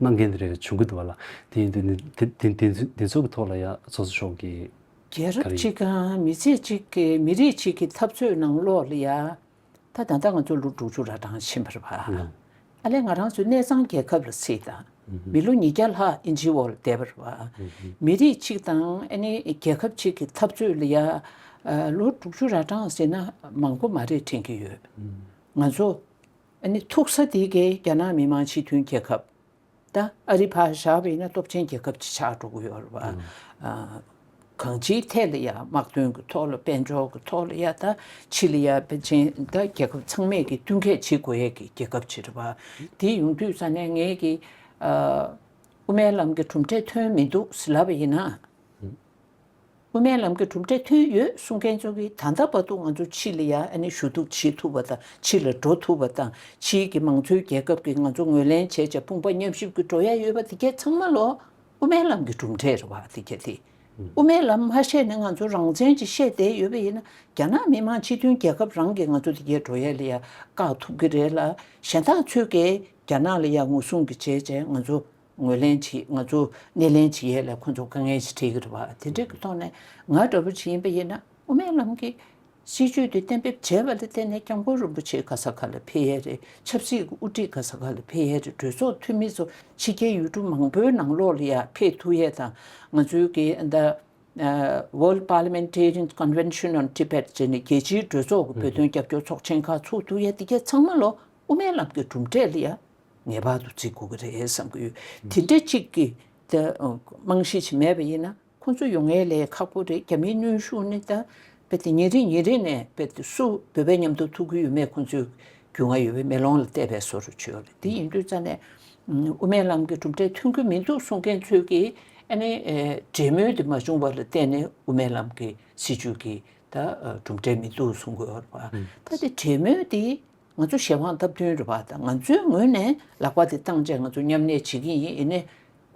གནང་མཁན་དེ་རེད་བྱུང་གི་འདུག་བ་ལ། དེ་ཡིན་དུས་ནི་དེ་དེ་དེ་དེ་ཚོ་གི་ཐོག་ལ་ཡང་ཚོགས་གཙོ་མཆོག་གིས་རྒྱལ་རབས་གཅིག་གམ་མི་ཚེ་གཅིག་གི་མི་རིགས་གཅིག་གི་འཐབ་རྩོད་ནང་ལོགས་ལ་ཡ། ད་ད་ལྟ་ང་ཚོ་ལོ་དྲུག་ཅུ་ར་གྲངས་ཕྱིན་པ་རེད་བ། ཨ་ལས་ང་རང་ཚོའི་གནས་ཚང་རྒྱལ་ཁབ་ལ་ཚིག་དང་། མི་ལོ་ཉིས་བརྒྱ་ལྷག་ཨིན་ཇི་འོག་ལ་བསྡད་པ་རེད་བ། མི་རིགས་གཅིག་དང་ཨ་ནི་རྒྱལ་ཁབ་གཅིག་གི་འཐབ་རྩོད་ལ་ཡ་ལོ་དྲུག་ཅུ་ར་གྲངས་ཟེར་ན་མང་པོ་མ་རེད་དྲན་གྱི་ཡོད། ང་ཚོ་ཨ་ནི་ཐུག་ས་དེ་གའི་རྒྱ་ནག་མི་དམངས་སྤྱི་མཐུན་རྒྱལ་ཁབ། ད་ཨ་རི་ཕར་བཞག་པ་ཡིན་ན་སྟོབས་ཆེན་རྒྱལ་ཁབ་ཅིག་ཆགས་འགྲོ་གི་ཡོད་རེད་བ། ཨ་གང་ཅིའི་ཐད་ལ་ཡང་དམག་དོན་གྱི་ཐོག་ལ་དཔལ་འབྱོར་གྱི་ཐོག་ལ་ཡ་ད་ཕྱི་ལ་ཡ་ཕལ་ཆེན་ད་རྒྱལ་ཁབ་ཚང་མས་ཀྱི་བསྟུན་མཁས་བྱེད་དགོས་ཡས་ཀྱི་རྒྱལ་ཁབ་ཅིག་རེད་བ། དེ་ཡོང་དུས་ཙ་ནས་ངས་ཀྱི་ཨ་དབུ་མའི་ལམ་གྱི་གྲུབ་འབྲས་ཐོན་མི་འདུག་ཟེར་ལབ་པ་ཡིན་ན། དབུ་མའི་ལམ་གྱི་གྲུབ་འབྲས་ཐོན་ཡོད་གསུང་མཁན་ཚོ་གིས་ད་ལྟ་བར་དུ་ང་ཚོ་ཕྱི་ལ་ཡ་ཨ་ནི་ཞུ་གཏུག་བྱེད་ཐུབ་པ་དང་ཕྱི་ལ་འགྲོ་ཐུབ་པ་དང་ཕྱིའི་གི་མང་གཙོའི་རྒྱལ་ཁབ་ཀྱིས་ང་ཚོ་ངོས་ལེན་བྱས་བྱས་དཔུང་པ་མཉམ་གཤིབ་ཀྱིས་འགྲོ་ཡ་ཡོད་པ་དེ་གས་ཚང་མ་ལོ་དབུ་མའི་ལམ་གྱི་གྲུབ་འབྲས་རེད་བ་དེ་གས་དེ། དབུ་མའི་ལམ་མ་བཤད་ནས་ང་ཚོ་རང་བཙན་ཅིག་བཤད་བསྡད་ཡོད་པ་ཡིན་ན་རྒྱ་ནག་མི་དམངས་སྤྱི་མཐུན་རྒྱལ་ཁབ་རང་གིས་ང་ཚོ་དེ་གས་འགྲོ་ཡ་ལ་ཡ་བཀག་ཐུབ་ཀྱི་རེད་ལ་གཞན་དག་ཚོས་གས་རྒྱ་ནག་ལ་ཡ་ངོ་སྲུང་གི་བྱས་བྱས་ང་ཚོ། ངོས་ལེན་བྱེད་ང་ཚོ་སྣེ་ལེན་བྱེད་ཡས་ལ་ཁོ་ཚོ་དཀའ་ངལ་ཞིག་འཕྲད་ཀྱི་རེད་བ། དེ་འདྲའི་གི་ཐོག་ནས་ང་འདྲ་པོ་ཅིག་ཡིན་པ་ཡིན་ན་དབུ་མའི་ལམ་གྱི་སྲིད་བྱུས་དེ་གཏན་འབེབས་བྱས་པ་ལ་བརྟེན་ནས་སྐྱབས་མགོན་རིན་པོ་ཆེ་ག་ས་ག་ལ་ཕེབས་ཡས་རེད། ཆབ་སྲིད་ཀྱི་དབུ་ཁྲིད་ག་ས་ག་ལ་ཕེབས་ཡས་རེད། གྲོས་ཚོགས་འཐུས་མི་ཚོ་ཕྱི་རྒྱལ་ཡུལ་གྲུ་མང་པོའི་ནང་ལོགས་ལ་ཡ་ཕེབས་ཐུབ་ཡས་དང་ང་ཚོའི་གི་ཨ་ད་World Parliamentarian Convention on Tibet ཟེར་ནས་རྒྱལ་སྤྱིའི་གྲོས་ཚོགས་ཀྱི་བོད་དོན་རྒྱབ་སྐྱོར་ཚོགས་ཆེན་ཁག་ཚུགས་ཐུབ་ཡས་དེ་གས་ཚང་མ་ལོ་དབུ་མའི་ལམ་གྱི་གྲུབ་འབྲས་ལ་ཡ། ངེས་པར་དུ་བརྩི་དགོས་ཀྱི་རེད་བསམ་གྱི་ཡོད། དེ་འདྲ་གཅིག་གི་ད་རྨང་གཞི་ཞིག་མེད་པ་ཡིན་ན་ཁོང་ཚོ་ཡོང་ཡས་ལས་ཁག་པོ་རེད། རྒྱ་མིའི་གནོན་ཤུགས་ནི་ད་རྦད་དེ་ཉིན་རེ་ཉིན་རེ་ནས་རྦད་དེ་སུ་བོད་པའི་མཉམ་དུ་ཐུག་གི་ཡོད་མེད་ཁོང་ཚོའི་རྒྱུས་མངའ་ཡོད་པའི་མེ་ལོང་ལ་བལྟས་པའི་བཟོ་འདྲ་ཅིག་ཡོད་རེད། དེ་ཡིན་དུས་ཙ་ནས་དབུ་མའི་ལམ་གྱི་གྲུབ་འབྲས་ཐོན་གྱི་མི་འདུག་གསུང་མཁན་ཚོས་ཀྱིས་ཨ་ནི་འབྲེལ་མོལ་དེ་མ་བྱུང་བ་ལ་བརྟེན་ནས་དབུ་མའི་ལམ་གྱི་སྲིད་བྱུས་ཀྱི་ད་གྲུབ་འབྲས་མི་འདུག་གསུང་གི་ཡོད་རེད་པ། ད་དེ་འབྲེལ་མོལ་དེ། ང་ཚོ་གཞན་དབང་སྟབས་བསྟུན་རེད་པ་དང་ང་ཚོའི་ངོས་ནས་ལག་པ་དེ་བཏང་བྱས་ང་ཚོ་མཉམ་གནས་བྱེད་ཀྱི་ཡིན། ཡིན་ནའི་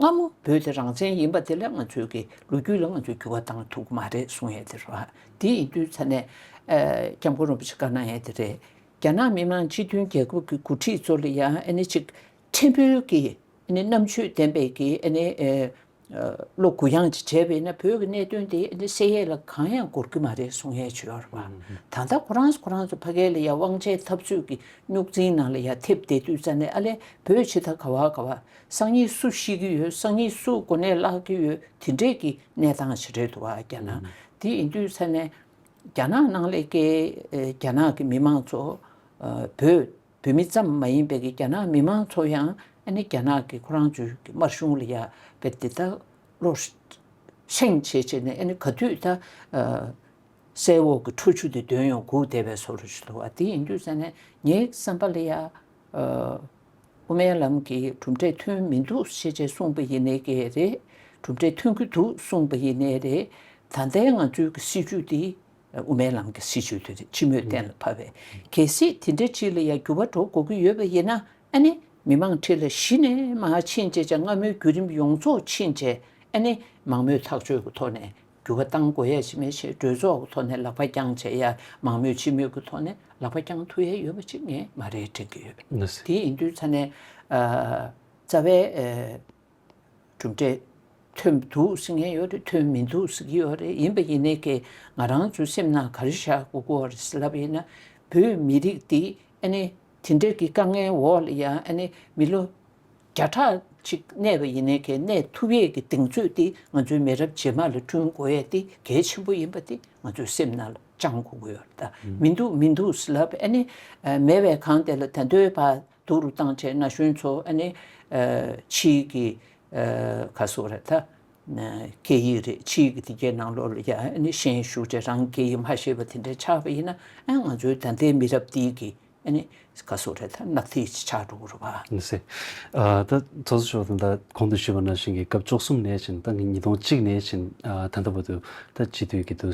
སྔ་མོ་བོད་དེ་རང་བཙན་ཡིན་པ་དེ་ལ་ང་ཚོའི་གི་ལོ་རྒྱུས་ལ་ང་ཚོས་འགྱུར་བ་བཏང་ཐུབ་ཀྱི་མ་རེད་གསུང་ཡས་དེ་རེད་པ། དེ་ཡིན་དུས་ཙ་ནས་ཨ་སྐྱབས་མགོན་རིན་པོ་ཆེ་བཀའ་གནང་ཡས་དེ་རེད། རྒྱ་ནག་མི་དམངས་སྤྱི་མཐུན་རྒྱལ་ཁབ་ཀྱི་འགོ་ཁྲིད་ཚོ་ལ་ཡང་ཨ་ནི་ཅིག་ཕྲན་བུའི་གི་ཨ་ནི་རྣམ་དཔྱོད་ལྡན་པའི་གི་ཨ་ནི་ཨ། བློ་གུ་ཡངས་ཅིག་བྱས་པ་ཡིན་ན་བོད་ཀྱི་གནད་དོན་དེ་འདི་སེལ་ཡས་ལ་གང་ཡང་འགོར་གྱི་མ་རེད་གསུང་ཡས་ཅིག་ཡོད་རེད་པ། ད་ལྟ་ཁོ་རང་ཁོ་རང་ཚོ་ཕ་གི་ལ་ཡ་དབང་ཆའི་འཐབ་རྩོད་ཀྱི་རྙོག་འཛིང་ནང་ལ་ཡ་ཐེབས་བསྡད་དུས་ཙ་ནས་ཨ་ལས་བོད་ཇི་ལྟར་ག་བ་ག་བ་སང་ཉིན་སུ་ཤི་གི་ཡོད། སང་ཉིན་སུ་གོ་གནས་བརླག་གི་ཡོད། དེ་འདྲས་ཀྱི་གནས་སྟངས་ཤིག་རེད་འདུག་བ་རྒྱ་ནག་དེ་ཡིན་དུས་ཙ་ནས་རྒྱ་ནག་ནང་ལས་ཀའི་རྒྱ་ནག་གི་མི་མང་ཚོ་བོད། བོད་མི་ཙམ་མ་ཡིན་པའི་གི་རྒྱ་ནག་མི་མང་ཚོ་ཡང་ཨ་ནི་རྒྱ་ནག་གི་ཁོ་རང་ཚོའི་གི་དམར་གཞུང་ལ་ཡ་བེད་དེ་ད་བློ་ཧྲེང་བྱེད་བྱེད་ནས་ཨ་ནི་ག་དུས་ད་སའི་འོག་གི་ཁྲོ་ཆུ་དེ་འདོན་ཡོང་སྒུག་བསྡད་པའི་བཟོ་འདྲ་ཞིག་འདུག་བ། དེ་ཡིན་དུས་ཙ་ནས་ངའི་བསམ་པ་ལ་ཡ་དབུ་མའི་ལམ་གྱི་གྲུབ་འབྲས་ཐོན་མི་འདུག་ཞེས་བྱས་གསུངས་པ་ཡིན་ནའི་གི་རེད། གྲུབ་འབྲས་ཐོན་གྱི་འདུག་གསུངས་པ་ཡིན་ནའི་རེད། ད་ལྟའི་ང་ཚོའི་གི་སྲིད་བྱུས་དེ། དབུ་མའི་ལམ་གྱི་སྲིད་བྱུས་དེ་རེད། སྤྱི་མོས་གཏན་ལ་ཕབ་པས། གལ་སྲིད་དེ་འདྲ་ཅིག་ལ་ཡ་འགྱུར་བ་འགྲོ་དགོས་ཀྱི་ཡོད་པ་ཡིན་ན་ཨ་ནི་མི་མང་ཁྲི་ལ་གཞི་ནས་མར་ཕྱིན་བྱས་ཀྱང་སྔ་མོའི་བརྒྱུད་རིམ་ཡོངས་རྫོགས་ཕྱིན་བྱས་ཨ་ནི་མང་མོས་ཐག་གཅོད་ཀྱི་ཐོག་ནས་འགྱུར་བ་གཏང་དགོས་ཡ་ཞིག་མེད་ཞེས་གྲོས་ཚོགས་ཀྱི་ཐོག་ནས་ལག་པ་བརྐྱངས་བྱས་ཡ་མང་མོས་སྤྱི་མོས་ཀྱི་ཐོག་ནས་ལག་པ་བརྐྱང་ཐུབ་ཡ་ཡོད་པ་ཅིག་ངས་མ་རེད་དྲན་གྱི་ཡོད། དེ་ཡིན་དུས་ཙ་ནས་རྩ་བའི། གྲུབ་འབྲས་ཐོན་འདུག་ཟེར་མཁན་ཡོད་རེད། ཐོན་མི་འདུག་ཟེར་གྱི་ཡོད་རེད། ཡིན་པ་ཡིན་ནའི་ཀྱི་ང་རང་ཚོའི་སེམས་ནང་ག་རེ་བཞག་དགོས་ཀྱི་ཡོད་རེད་ཟེར་ལབ་ཡིན་ན་བོད་མི་རིགས་འདི་ཨ་ནི་དེ་འདྲའི་གི་དཀའ་ངལ་འོག་ལ་ཡང་ཨ་ནི་མི་ལོ་བརྒྱ་ཕྲག་ཅིག་གནས་པ་ཡིན་ནའི་ཀྱི་གནས་ཐུབ་ཡས་ཀྱི་གདེང་ཚོད་འདི་ང་ཚོའི་མི་རབས་རྗེས་མ་ལ་བསྐྲུན་དགོས་ཡས་འདི་གལ་ཆེན་པོ་ཡིན་པ་འདི་ང་ཚོའི་སེམས་ནང་ལ་བཅངས་དགོས་ཀྱི་ཡོད་རེད། ད་མི་འདུག་མི་འདུག་ཟེར་ལབ་ཨ་ནི་མེད་པའི་གང་དེ་ལ་ད་འདོད་པ། སྡུག་རུ་བཏང་བྱས་ན་གཞོན་ཚོ་ཨ་ནི་ཕྱིའི་གི་ག་སོ་རེད་ད། སྐད་ཡིག་རེད། ཕྱིའི་གི་དེ་གའི་ནང་ལོགས་ལ་ཡ་ཨ་ནི་ཤེས་ཞུགས་བྱས་རང་སྐད་ཡིག་མ་ཤེས་པ་དེ་འདྲ་ཆགས་པ་ཡིན་ན་ཨ་ང་ཚོའི་ད་ལྟའི་མི་རབས་འདིའི་གི་ཨ་ནི་ག་སོ་རེད་ད་ནག་ཐིག་ཅིག་ཆགས་འགྲོ་གི་རེད་བ། ནི་སེ། ད་ཚོགས་གཙོ་མཆོག་དང་ད་གོང་དུ་ཞུས་པ་ནང་བཞིན་གི་སྐབས་བཅུ་གསུམ་ནས་བྱས་ནས་ད་ཉིས་སྟོང་གཅིག་ནས་བྱས་ནས་ད་ལྟ་བར་དུ་ད་སྤྱི་འཐུས་ཀྱི་དུ་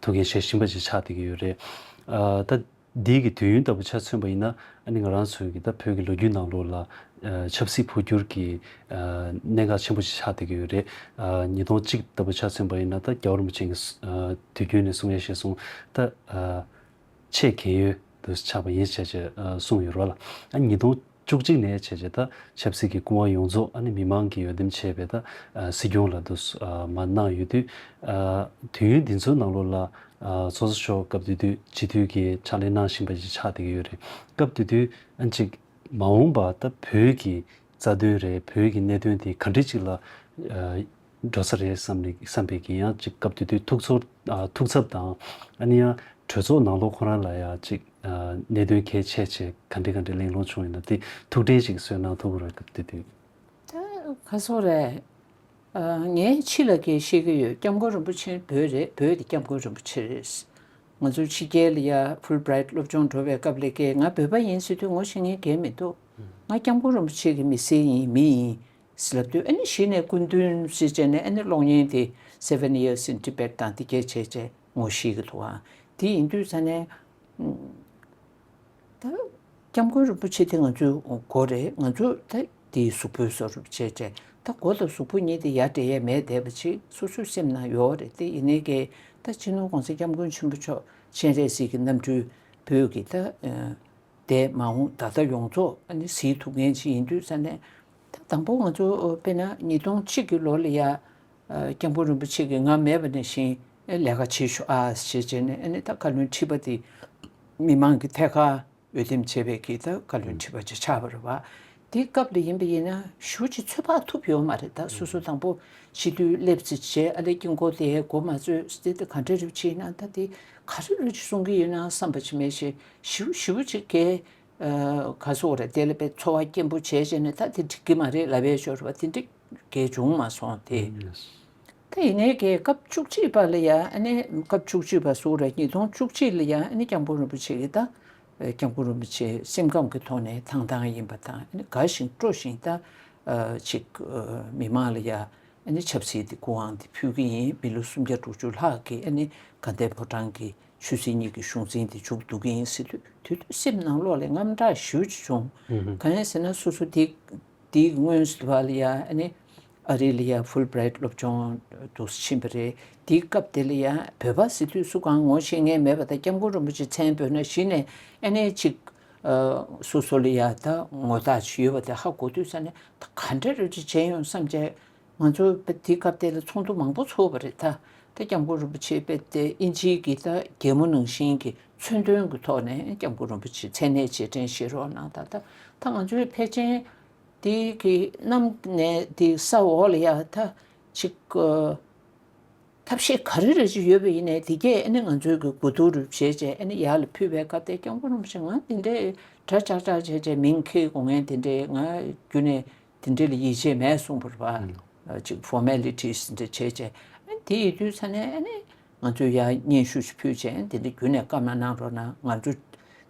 ཐུགས་འགན་བཞེས་བཞིན་པ་ཞིག་ཆགས་བསྡད་ཀྱི་ཡོད་རེད། ད། འདི་གི་དུས་ཡུན་ལྟ་བུ་ཆ་མཚོན་པ་ཡིན་ན་ཨ་ནི་ང་རང་ཚོའི་གི་ད་བོད་ཀྱི་ལོ་རྒྱུས་ནང་ལོགས་ལ་ཨ་ཆབ་སྲིད་འཕོ་འགྱུར་གྱི་ཨ་གནད་འགག་ཆེན་པོ་ཞིག་ཆགས་བསྡད་ཀྱི་ཡོད་རེད། ཨ་ཉིས་སྟོང་གཅིག་ལྟ་བུ་ཆ་མཚོན་པ་ཡིན་ན་ད་རྒྱལ་བ་རིན་པོ་ཆེ་གིས་ཨ་དུས་རྒྱུན་ནས་གསུང་ཡས་བཤད་སོང་ད་ཨ་ཆེས་གལ་ཡོད་དུ་ཆགས་པ་ཡིན་བྱས་བྱས་ཨ་གསུངས་ཡོད་རེད་བ་ལ། ཨ་ཉིས་སྟོང་བཅུ་གཅིག་ནས་བྱས་བྱས་ད་ཆབ་སྲིད་ཀྱི་སྐུ་དབང་ཡོངས་རྫོགས་ཨ་ནི་མི་མང་གིས་འོས་འདེམས་བྱས་པའི་ད་ཨ་སྲིད་སྐྱོང་ལ་དུ་ཨ་མ་གནང་ཡོད་དུས་ཨ་དུས་ཡུན་འདི་ཚོའི་ནང་ལོགས་ལ། ཚོགས་གཙོ་མཆོག་སྐབས་དེ་དུས་སྤྱི་འཐུས་ཀྱི་ཕྱག་ལས་གནང་བཞིན་པ་ཞིག་ཆགས་བསྡད་ཀྱི་ཡོད་རེད། སྐབས་དེ་དུས་ཨ་ཅིག་མ་འོངས་པ་ད་བོད་ཀྱི་རྩ་དོན་རེད། བོད་ཀྱི་གནད་དོན་དེ་ག་འདྲ་ཅིག་ལ་འགྲོ་ས་རེད་བསམ་ནས་བསམ་པའི་གི་ཡང་ཅིག་སྐབས་དེ་དུས་ཐུགས་ཚོར་ཐུགས་འཚབ་དང་ཨ་ནི་ཡང་གྲོས་ཚོགས་ནང་ལོགས་ཁོ་རང་ལ་ཡང་ཅིག་གནད་དོན་གལ་ཆེ་ཆེ་ག་འདྲ་ག་འདྲ་གླེང་སློང་བྱུང་ཡོད་ན་དེ་ཐུགས་འཕྲིན་ཅིག་གསོལ་གནང་ཐུབ་ཀྱི་རེད། སྐབས་དེ་དུས། ད་ག་སོ་རེད། ངས་ཕྱི་ལ་སྐད་བཤད་ཀྱི་ཡོད། སྐྱབས་མགོན་རིན་པོ་ཆེ་བོད་རེད། བོད་དེ་སྐྱབས་མགོན་རིན་པོ་ཆེ་རེད། ང་ཚོ་ཕྱི་རྒྱལ་ལ་ཡ་ཕུལ་བྷི་རའེ་ཊི་སློབ་སྦྱོང་འགྲོ་བའི་སྐབས་ལ་སྐད་ང་བོད་པ་ཡིན་ཟེར་དུས་ངོ་ཤེས་མཁན་གང་མི་འདུག་ང་སྐྱབས་མགོན་རིན་པོ་ཆེ་གི་མི་སེར་ཡིན་མི་ཡིན། ཟེར་ལབ་དུས། ཨ་ནི་གཞི་ནས་སྐུ་མདུན་ཟེར་བྱས་ནས། ཨ་ནི་གློག་བརྙན་དེ་Seven Years in Tibet དང་དེ་གས་བྱས་བྱས་ངོ་ཤེས་ཀྱི་འདུག་ཨ། དེ་ཡིན་དུས་ཙ་ནས། ད་སྐྱབས་མགོན་རིན་པོ་ཆེ་དེ་ང་ཚོའི་མགོ་རེད། ང་ཚོ་ད་དེའི་གཟུགས་པོའི་བཟོ་འདྲ་བྱས་བྱས། ད་མགོ་དང་གཟུགས་པོ་གཉིས་དེ་ཡ་འདྲེས་ཡས་མེད་བསྡད་པ་ཅིག་སོ་སོའི་སེམས་ནང་ཡོད་རེད། དེ་ཡིན་ནའི་གི་ད་སྤྱི་ནོར་༸གོང་ས་༸སྐྱབས་མགོན་ཆེན་པོ་མཆོག་སྤྱན་རས་གཟིགས་ཀྱི་རྣམ་སྤྲུལ་བོད་ཀྱི་ད་ཨ་འདས་མ་འོངས་ད་ལྟ་ཡོངས་རྫོགས་ཨ་ནི་གཟིགས་ཐུབ་མཁན་ཅིག་ཡིན་དུས་ཙ་ནས། ད་དང་པོ་ང་ཚོ་དཔེར་ན་ཉིས་སྟོང་གཅིག་གི་ལོ་ལ་ཡ། ཨ་སྐྱབས་མགོན་རིན་པོ་ཆེ་གིས་ང་མེད་པ་ནང་བཞིན་ཨེ་ལས་ཀ་བྱེད་ཤོག་ཨ་ཞེས་བྱས་ནས། ཨ་ནི་ད་བཀའ་བློན་ཁྲི་པ་དེ་མི་མང་གི་ཐད་ཀར་འོས་འདེམས་བྱས་པའི་གི་ད་བཀའ་བློན་ཁྲི་པ་ཅིག་ཆགས་པ་རེད་བ། དེའི་སྐབས་ལ་ཡིན་པ་ཡིན་ན་ཞེ་པོ་ཅིག་ཚོད་དཔག་ཐུབ་ཡོད་མ་རེད། ད་སོ་སོ་དང་པོ་སྤྱི་འཐུས་སླེབས་ཚེ་བྱས། ཨ་ལས་དཀྱིལ་འཁོར་དེ་མགོ་མ་ཚོས་ཏེ། ད་ག་འདྲ་རེ་བྱས་ན་ད་དེ་ག་རེ་རེ་ཅིག་གསུང་གི་ཡོད་ན་བསམ་པ་ཅིག་མེད་ཞེ། ཞེ་པོ་ཞེ་པོ་ཅིག་གས། ཨ་ག་ཟེར་དགོས་རེད། དེ་ལ་དཔེ་ཚོར་བ་སྐྱེན་པོ་བྱས་བྱས་ནས། ད་དེ་འགྲིག་གི་མ་རེད་ལབ་ཡས་ཅིག་ཡོད་རེད་བ། དེ་འདྲ་གས་བྱུང་མ་སོང་སྟེ། ད་ཡིན་ནའི་གས་སྐབས་བཅུ་གཅིག་པ་ལ་ཡ། ཨ་ནི་སྐབས་བཅུ་གཅིག་པ་ཟེར་དགོས་རེད། ཉིས་སྟོང་བཅུ་གཅིག་ལ་ཡ། ཨ་ནི་སྐྱབས་མགོན་རིན་པོ་ཆེ་གིས་ད་ཨ་སྐྱབས་མགོན་རིན་པོ་ཆེ་སེམས་ཁམས་ཀྱི་ཐོག་ནས་ཐང་ཐང་ཡིན་པ་དང་། ཨ་ནི་དགའ་ཞིང་སྤྲོ་ཞིང་ད་ཨ་ཅིག་ཨ་མི་མང་ལ་ཡ་ཨ་ནི་ཆབ་སྲིད་དེ་སྐུ་དབང་དེ་ཕུལ་གྱི་ཡིན། མི་ལོ་སུམ་བརྒྱ་དྲུག་ཅུ་ལྷག་གི་ཨ་ནི་དགའ་ལྡན་ཕོ་བྲང་གི་ཆོས་སྲིད་གཉིས་ཀྱི་གཞུང་འཛིན་དེ་མཇུག་བསྡུ་གི་ཡིན་ཟེར་དུས། དེ་དུས་སེམས་ནང་ལོགས་ལ་དངངས་སྐྲག་ཞེ་པོ་ཅིག་བྱུང་། གང་ཡིན་ཟེར་ན་སོ་སོ་དེ་དེའི་སྔོན་དུ་བ་ལ་ཡ་ཨ་ནི་ཨ་རི་ལ་ཡ་ཧྥུལ་བྷི་རའེཊ་སློབ་སྦྱོང་དུ་ཕྱིན་པ་རེད། དེའི་སྐབས་དེ་ལ་ཡ་བོད་པ་ཟེར་དུས་སུ་གང་ངོ་ཤེས་མཁན་མེད་པ་དང་། སྐྱབས་མགོན་རིན་པོ་ཆེ་མཚན་འབོད་ན་གཞི་ནས་ཨ་ནི་ཅིག་ཨ་སོ་སོ་ལ་ཡ་ད་ངོ་རྟགས་ཅིག་ཡོད་པ་དེ་ཧ་གོ་དུས་ཙ་ནས། ད་ག་འདྲ་རེ་ཅིག་བྱས་ཡོང་བསམ་བྱས། ང་ཚོ་དེའི་སྐབས་དེ་ལ་ཚོགས་འདུ་མང་པོ་ཚོགས་པ་རེད། ད་ད་སྐྱབས་མགོན་རིན་པོ་ཆེ་དཔེ་དེ་དབྱིན་ཇིའི་གི་ད་རྒྱལ་མོ་ནང་བཞིན་གྱི་མཚོན་དོན་གྱི་ཐོག་ནས་སྐྱབས་མགོན་རིན་པོ་ཆེ་མཚན་གནས་རྗེས་དྲན་བཞེས་རོགས་གནང་། ད་ད་ད་ང་ཚོའི་ཕལ་ཆེར་དེ་གི་གནམ་ནས་དེ་ས་འོག་ལ་ཡ་ད་ཅིག་ཨ་ཐབས་ཤེས་ག་རེ་རེ་ཅིག་ཡོད་པ་ཡིན་ནའི། དེ་གས་ཨ་ནི་ང་ཚོའི་གི་གོ་བསྡུར་བྱས་བྱས་ཨ་ནི་ཡར་ལ་ཕུལ་བའི་སྐབས་དེ། སྐྱབས་མགོན་རིན་པོ་ཆེ་ང་དེ་འདྲའི་གྲ་ཆག་ཆག་བྱས་བྱས་མིང་འཁྱེར་དགོས་མཁན་དེ་འདྲའི་ང་རྒྱུན་ནས་དེ་འདྲ་ལ་ཡིད་ཆེས་མེད་གསུངས་པ་རེད་བ། ཨ་ཅིག་ཕོར་མེ་ལི་ཊིས་འདྲ་བྱས་བྱས། ཨ་དེ་ཡིན་དུས་ཙ་ནས་ཨ་ནི་ང་ཚོས་ཡར་སྙན་ཞུ་ཞིག་ཕུལ་བྱས། དེ་འདྲ་རྒྱུན་ནས་བཀའ་མ་གནང་རོགས་གནང་། ང་ཚོ་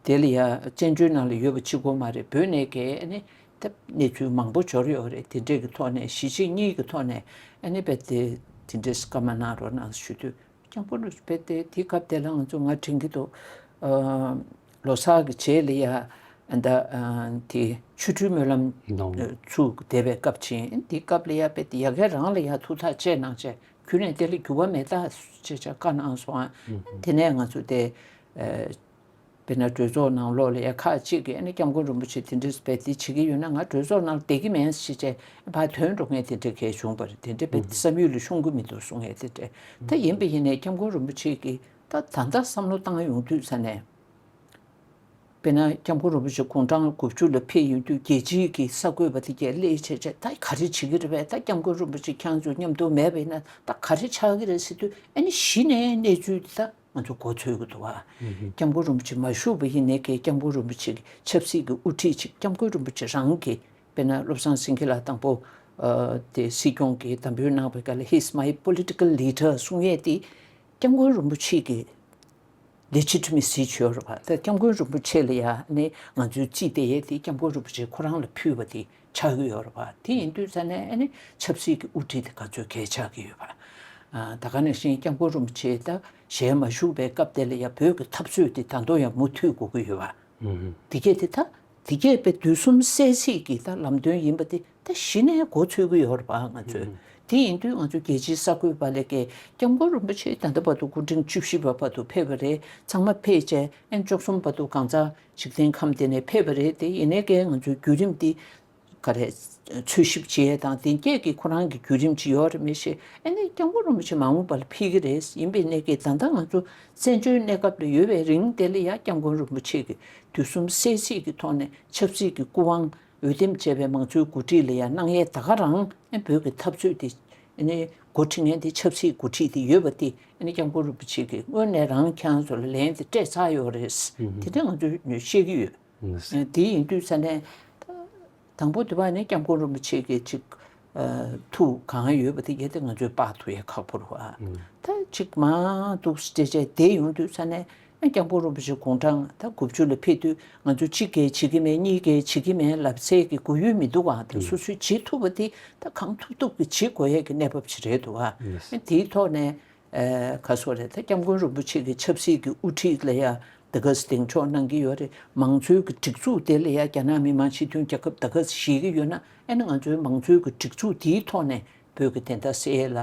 དེ་ལ་ཡ་བཙན་བྱོལ་ནང་ལ་ཡོད་པ་གཅིག་པོ་མ་རེད། བོད་ནས་གས་ཨ་ནི་ད་གནས་ཚུལ་མང་པོ་འབྱོར་ཡོད་རེད། དེ་འདྲས་ཀྱི་ཐོག་ནས་གཞིས་བྱེས་གཉིས་ཀྱི་ཐོག་ནས་ཨ་ནི་དཔེ་དེ་དེ་འདྲས་བཀའ་མ་གནང་རོགས་གནང་ཞུ་དུས། སྐྱབས་མགོན་རིན་པོ་ཆེ་དེ་དེའི་སྐབས་དེ་ལ་ང་ཚོ་ང་དྲན་གྱི་འདུག་ཨ་ལོ་གསར་གྱི་རྗེས་ལ་ཡ་ཨ་ད་ཨ་དེ་ཆོ་འཕྲུལ་སྨོན་ལམ་ནང་ཚུགས་བསྡད་པའི་སྐབས་ཅིག་དེའི་སྐབས་ལ་ཡ་དཔེ་དེ་ཡ་གི་རང་ལ་ཡ་ཐུགས་ཐག་བཅད་གནང་བྱས། ཁྱོན་ནས་དེ་ལ་འགྱུར་བ་མེད་ད་ཅེས་བྱས་བཀའ་གནང་སོང་ཨ། དེ་ནས་ང་ཚོ་དེ་ཨ་དཔེར་ན་གྲོས་ཚོགས་ནང་ལོགས་ལ་ཡ་ཁག་ཅིག་གིས་ཨ་ནི་སྐྱབས་མགོན་རིན་པོ་ཆེ་དེ་འདྲས་དཔེ་དེ་བྱེད་ཀྱི་ཡོད་ན་ང་གྲོས་ཚོགས་ནང་ལ་བསྡད་ཀྱི་མེད་ཟེར་བྱས་ཕར་ཐོན་འགྲོ་མཁན་དེ་འདྲ་གས་བྱུང་བ་རེད། དེ་འདྲ་དཔེ་བསམ་ཡུལ་ལ་ཤོང་གི་མི་འདུག་གསུང་མཁན་དེ་འདྲ། ད་ཡིན་པ་ཡིན་ནའི་སྐྱབས་མགོན་རིན་པོ་ཆེ་གིས་ད་ད་ལྟ་བསམ་བློ་བཏང་ཡོང་དུས་ཙ་ནས། དཔེར་ན་སྐྱབས་མགོན་རིན་པོ་ཆེ་དགུང་གྲངས་དགུ་བཅུ་ལ་ཕེབས་ཡོང་དུས་རྒྱལ་སྤྱིའི་གི་གསར་འགོད་པ་དེ་གས་སླེབས་བྱས་བྱས། ད་ག་རེ་བྱེད་ཀྱི་རེད་པས། ད་སྐྱབས་མགོན་རིན་པོ་ཆེ་ཁྱེད་ཚོ་མཉམ་དུ་མེད་པ་ཡིན་ན་ད་ག་རེ་ཆགས་ཀྱི་རེད་ཟེར་དུས། ཨ་ནི་གཞི་ནས་གནས་ཚུལ་དེ་ད་ང་ཚོ་མགོ་ཚོད་ཀྱི་འདུག་བ། སྐྱབས་མགོན་རིན་པོ་ཆེ་མ་བཞུགས་པ་ཡིན་ནའི་གི་སྐྱབས་མགོན་རིན་པོ་ཆེ་གི་ཆབ་སྲིད་ཀྱི་དབུ་ཁྲིད་ཅིག་སྐྱབས་མགོན་རིན་པོ་ཆེ་རང་གིས། དཔེར་ན་བློ་བཟང་སེང་གེ་ལགས་དང་པོ་ཨ་དེ་སྲིད་སྐྱོང་གིས་དམ་འབུལ་གནང་བའི་སྐབས་ལ། He's my political leader གསུང་ཡས་དེ་སྐྱབས་མགོན་རིན་པོ་ཆེ་གི་ལེ་ཇི་ཊི་མེ་སི་ཅིག་ཡོད་རེད་བ། ད་སྐྱབས་མགོན་རིན་པོ་ཆེ་ལ་ཡ་ནི་ང་ཚོའི་རྩིས་དེ་ཡས་དེ་སྐྱབས་མགོན་རིན་པོ་ཆེ་ཁོ་རང་ལ་ཕུལ་བ་དེ་ཆགས་ཀྱི་ཡོད་རེད་བ། དེ་ཡིན་དུས་ཙ་ནས་ཨ་ནི་ཆབ་སྲིད་ཀྱི་དབུ་ཁྲིད་དེ་ག་ཚོད་གལ་ཆགས་ཀྱི་ཡོད་པ། ཨ་ད་ག་ནང་བཞིན་སྐྱབས་མགོན་རིན་པོ་ཆེ་ད་ཞལ་མ་བཞུགས་པའི་སྐབས་དེ་ལ་ཡ་བོད་ཀྱི་འཐབ་རྩོད་དེ་ད་དུང་ཡང་མུ་མཐུད་དགོས་ཀྱི་ཡོད་པ། དེ་གས་དེ་ད་དེ་གས་དཔེ་དུས་གསུམ་གསལ་གཟིགས་ཀྱི་ད་ལམ་སྟོན་ཡིན་པ་དེ་ད་གཞི་ནས་མགོ་ཚོད་ཀྱི་ཡོད་རེད་པ་ང་ཚོས། དེ་ཡིན་དུས་ང་ཚོ་རྒྱལ་སྤྱིའི་གསར་འགོད་པ་ལས་ཀའི་སྐྱབས་མགོན་རིན་པོ་ཆེ་ད་ལྟ་བར་དུ་སྐུ་ཕྲེང་བཅུ་བཞི་པ་བར་དུ་ཕེབས་པ་རེད། ཚང་མ་ཕེབས་བྱས་ཨན་བཅུ་གསུམ་བར་དུ་གང་ཚང་འཇིག་རྟེན་ཁམས་དེ་ནས་ཕེབས་པ་རེད། དེ་ཡིན་ནའི་ཀའི་ང་ཚོའི་བརྒྱུད་རིམ་དེ་ག་རེ་འཚོལ་ཞིབ་བྱེད་ཡས་དང་དེ་སྐད་ཀྱི་ཁོ་རང་གི་བརྒྱུད་རིམ་ཅིག་ཡོད་རེད་མི་ཤེས། ཨ་ནི་སྐྱབས་མགོན་རིན་པོ་ཆེ་མ་འོངས་པ་ལ་ཕེབས་ཀྱི་རེད། ཡིན་པའི་ནའི་ཀའི་ད་ལྟ་ང་ཚོ་བཙན་བྱོལ་གནས་སྐབས་ལ་ཡོད་པའི་རིང་དེ་ལ་ཡ་སྐྱབས་མགོན་རིན་པོ་ཆེ་གི་དུས་གསུམ་གསལ་གཟིགས་ཀྱི་ཐོག་ནས་ཆབ་སྲིད་ཀྱི་སྐུ་དབང་འོས་འདེམས་བྱས་པའི་མང་གཙོའི་འགོ་ཁྲིད་ལ་ཡ་གནང་ཡས་ད་ག་རང་ཨ་བོད་ཀྱི་འཐབ་རྩོད་དེ་ཨ་ནི་འགོ་ཁྲིད་མཁན་དེ་ཆབ་སྲིད་འགོ་ཁྲིད་དེ་ཡོད་པ་དེ་ཨ་ནི་སྐྱབས་མགོན་རིན་པོ་ཆེ་གིས་སྔོན་ནས་རང་ཁྱེད་རང་ཚོ་ལ་ལན་དེ་སྤྲད་ཚར་ཡོད་རེད། དེ་འདྲ་ང་ཚོས་ཤེས་ཀྱི་ཡོད། དེ་ཡིན་དུས་ཙ་ནས་དང་པོ་དེ་བ་ནི་སྐྱབས་མགོན་རིན་པོ་ཆེ་གི་ཅིག་ཨ་ཐུགས་གང་ཡོད་པ་དེ་གལ་ཏེ་ང་ཚོས་དཔག་ཐུབ་ཡ་ཁག་པོ་རེད་བ། ད་ཅིག་མ་འདུག་སེ་བྱས་བྱས་བསྡད་ཡོང་དུས་ཙ་ནས་ ཨ་སྐྱབས་མགོན་རིན་པོ་ཆེ་དགུང་གྲངས་ད་དགུ་བཅུ་ལ་ཕེབས་དུས་ང་ཚོ་གཅིག་གིས་བྱེད་ཀྱི་མེད། གཉིས་ཀས་བྱེད་ཀྱི་མེད་ལབ་སའི་གི་དགོས་ཡུལ་མི་འདུག་ག་ད་སོ་སོས་བྱེད་ཐུབ་པ་དེ་ད་གང་ཐུབ་ཐུབ་ཀྱིས་བྱེད་དགོས་ཡས་ཀྱི་གནས་བབ་ཅིག་རེད་འདུག་ག་ཨ་དེའི་ཐོག་ནས་ཨ་ག་སོ་རེད། ད་སྐྱབས་མགོན་རིན་པོ་ཆེ་གི་ཆབ་སྲིད་ཀྱི་དབུ་ཁྲིད་ལ་ཡ་ད་ག་སེ་གདེང་འཇོག་གནང་གི་ཡོད་རེད། མང་གཙོའི་གི་སྒྲིག་འཛུགས་དེ་ལ་ཡ་རྒྱ་ནག་མི་དམངས་སྤྱི་མཐུན་རྒྱལ་ཁབ་ད་ག་སེ་ཞེད་ཀྱི་ཡོད་ན། ཨ་ནི་ང་ཚོའི་མང་གཙོའི་གི་སྒྲིག་འཛུགས་དེའི་ཐོག་ནས་བོད་ཀྱི་བདེན་མཐའ་གསལ་ཡས་ལ་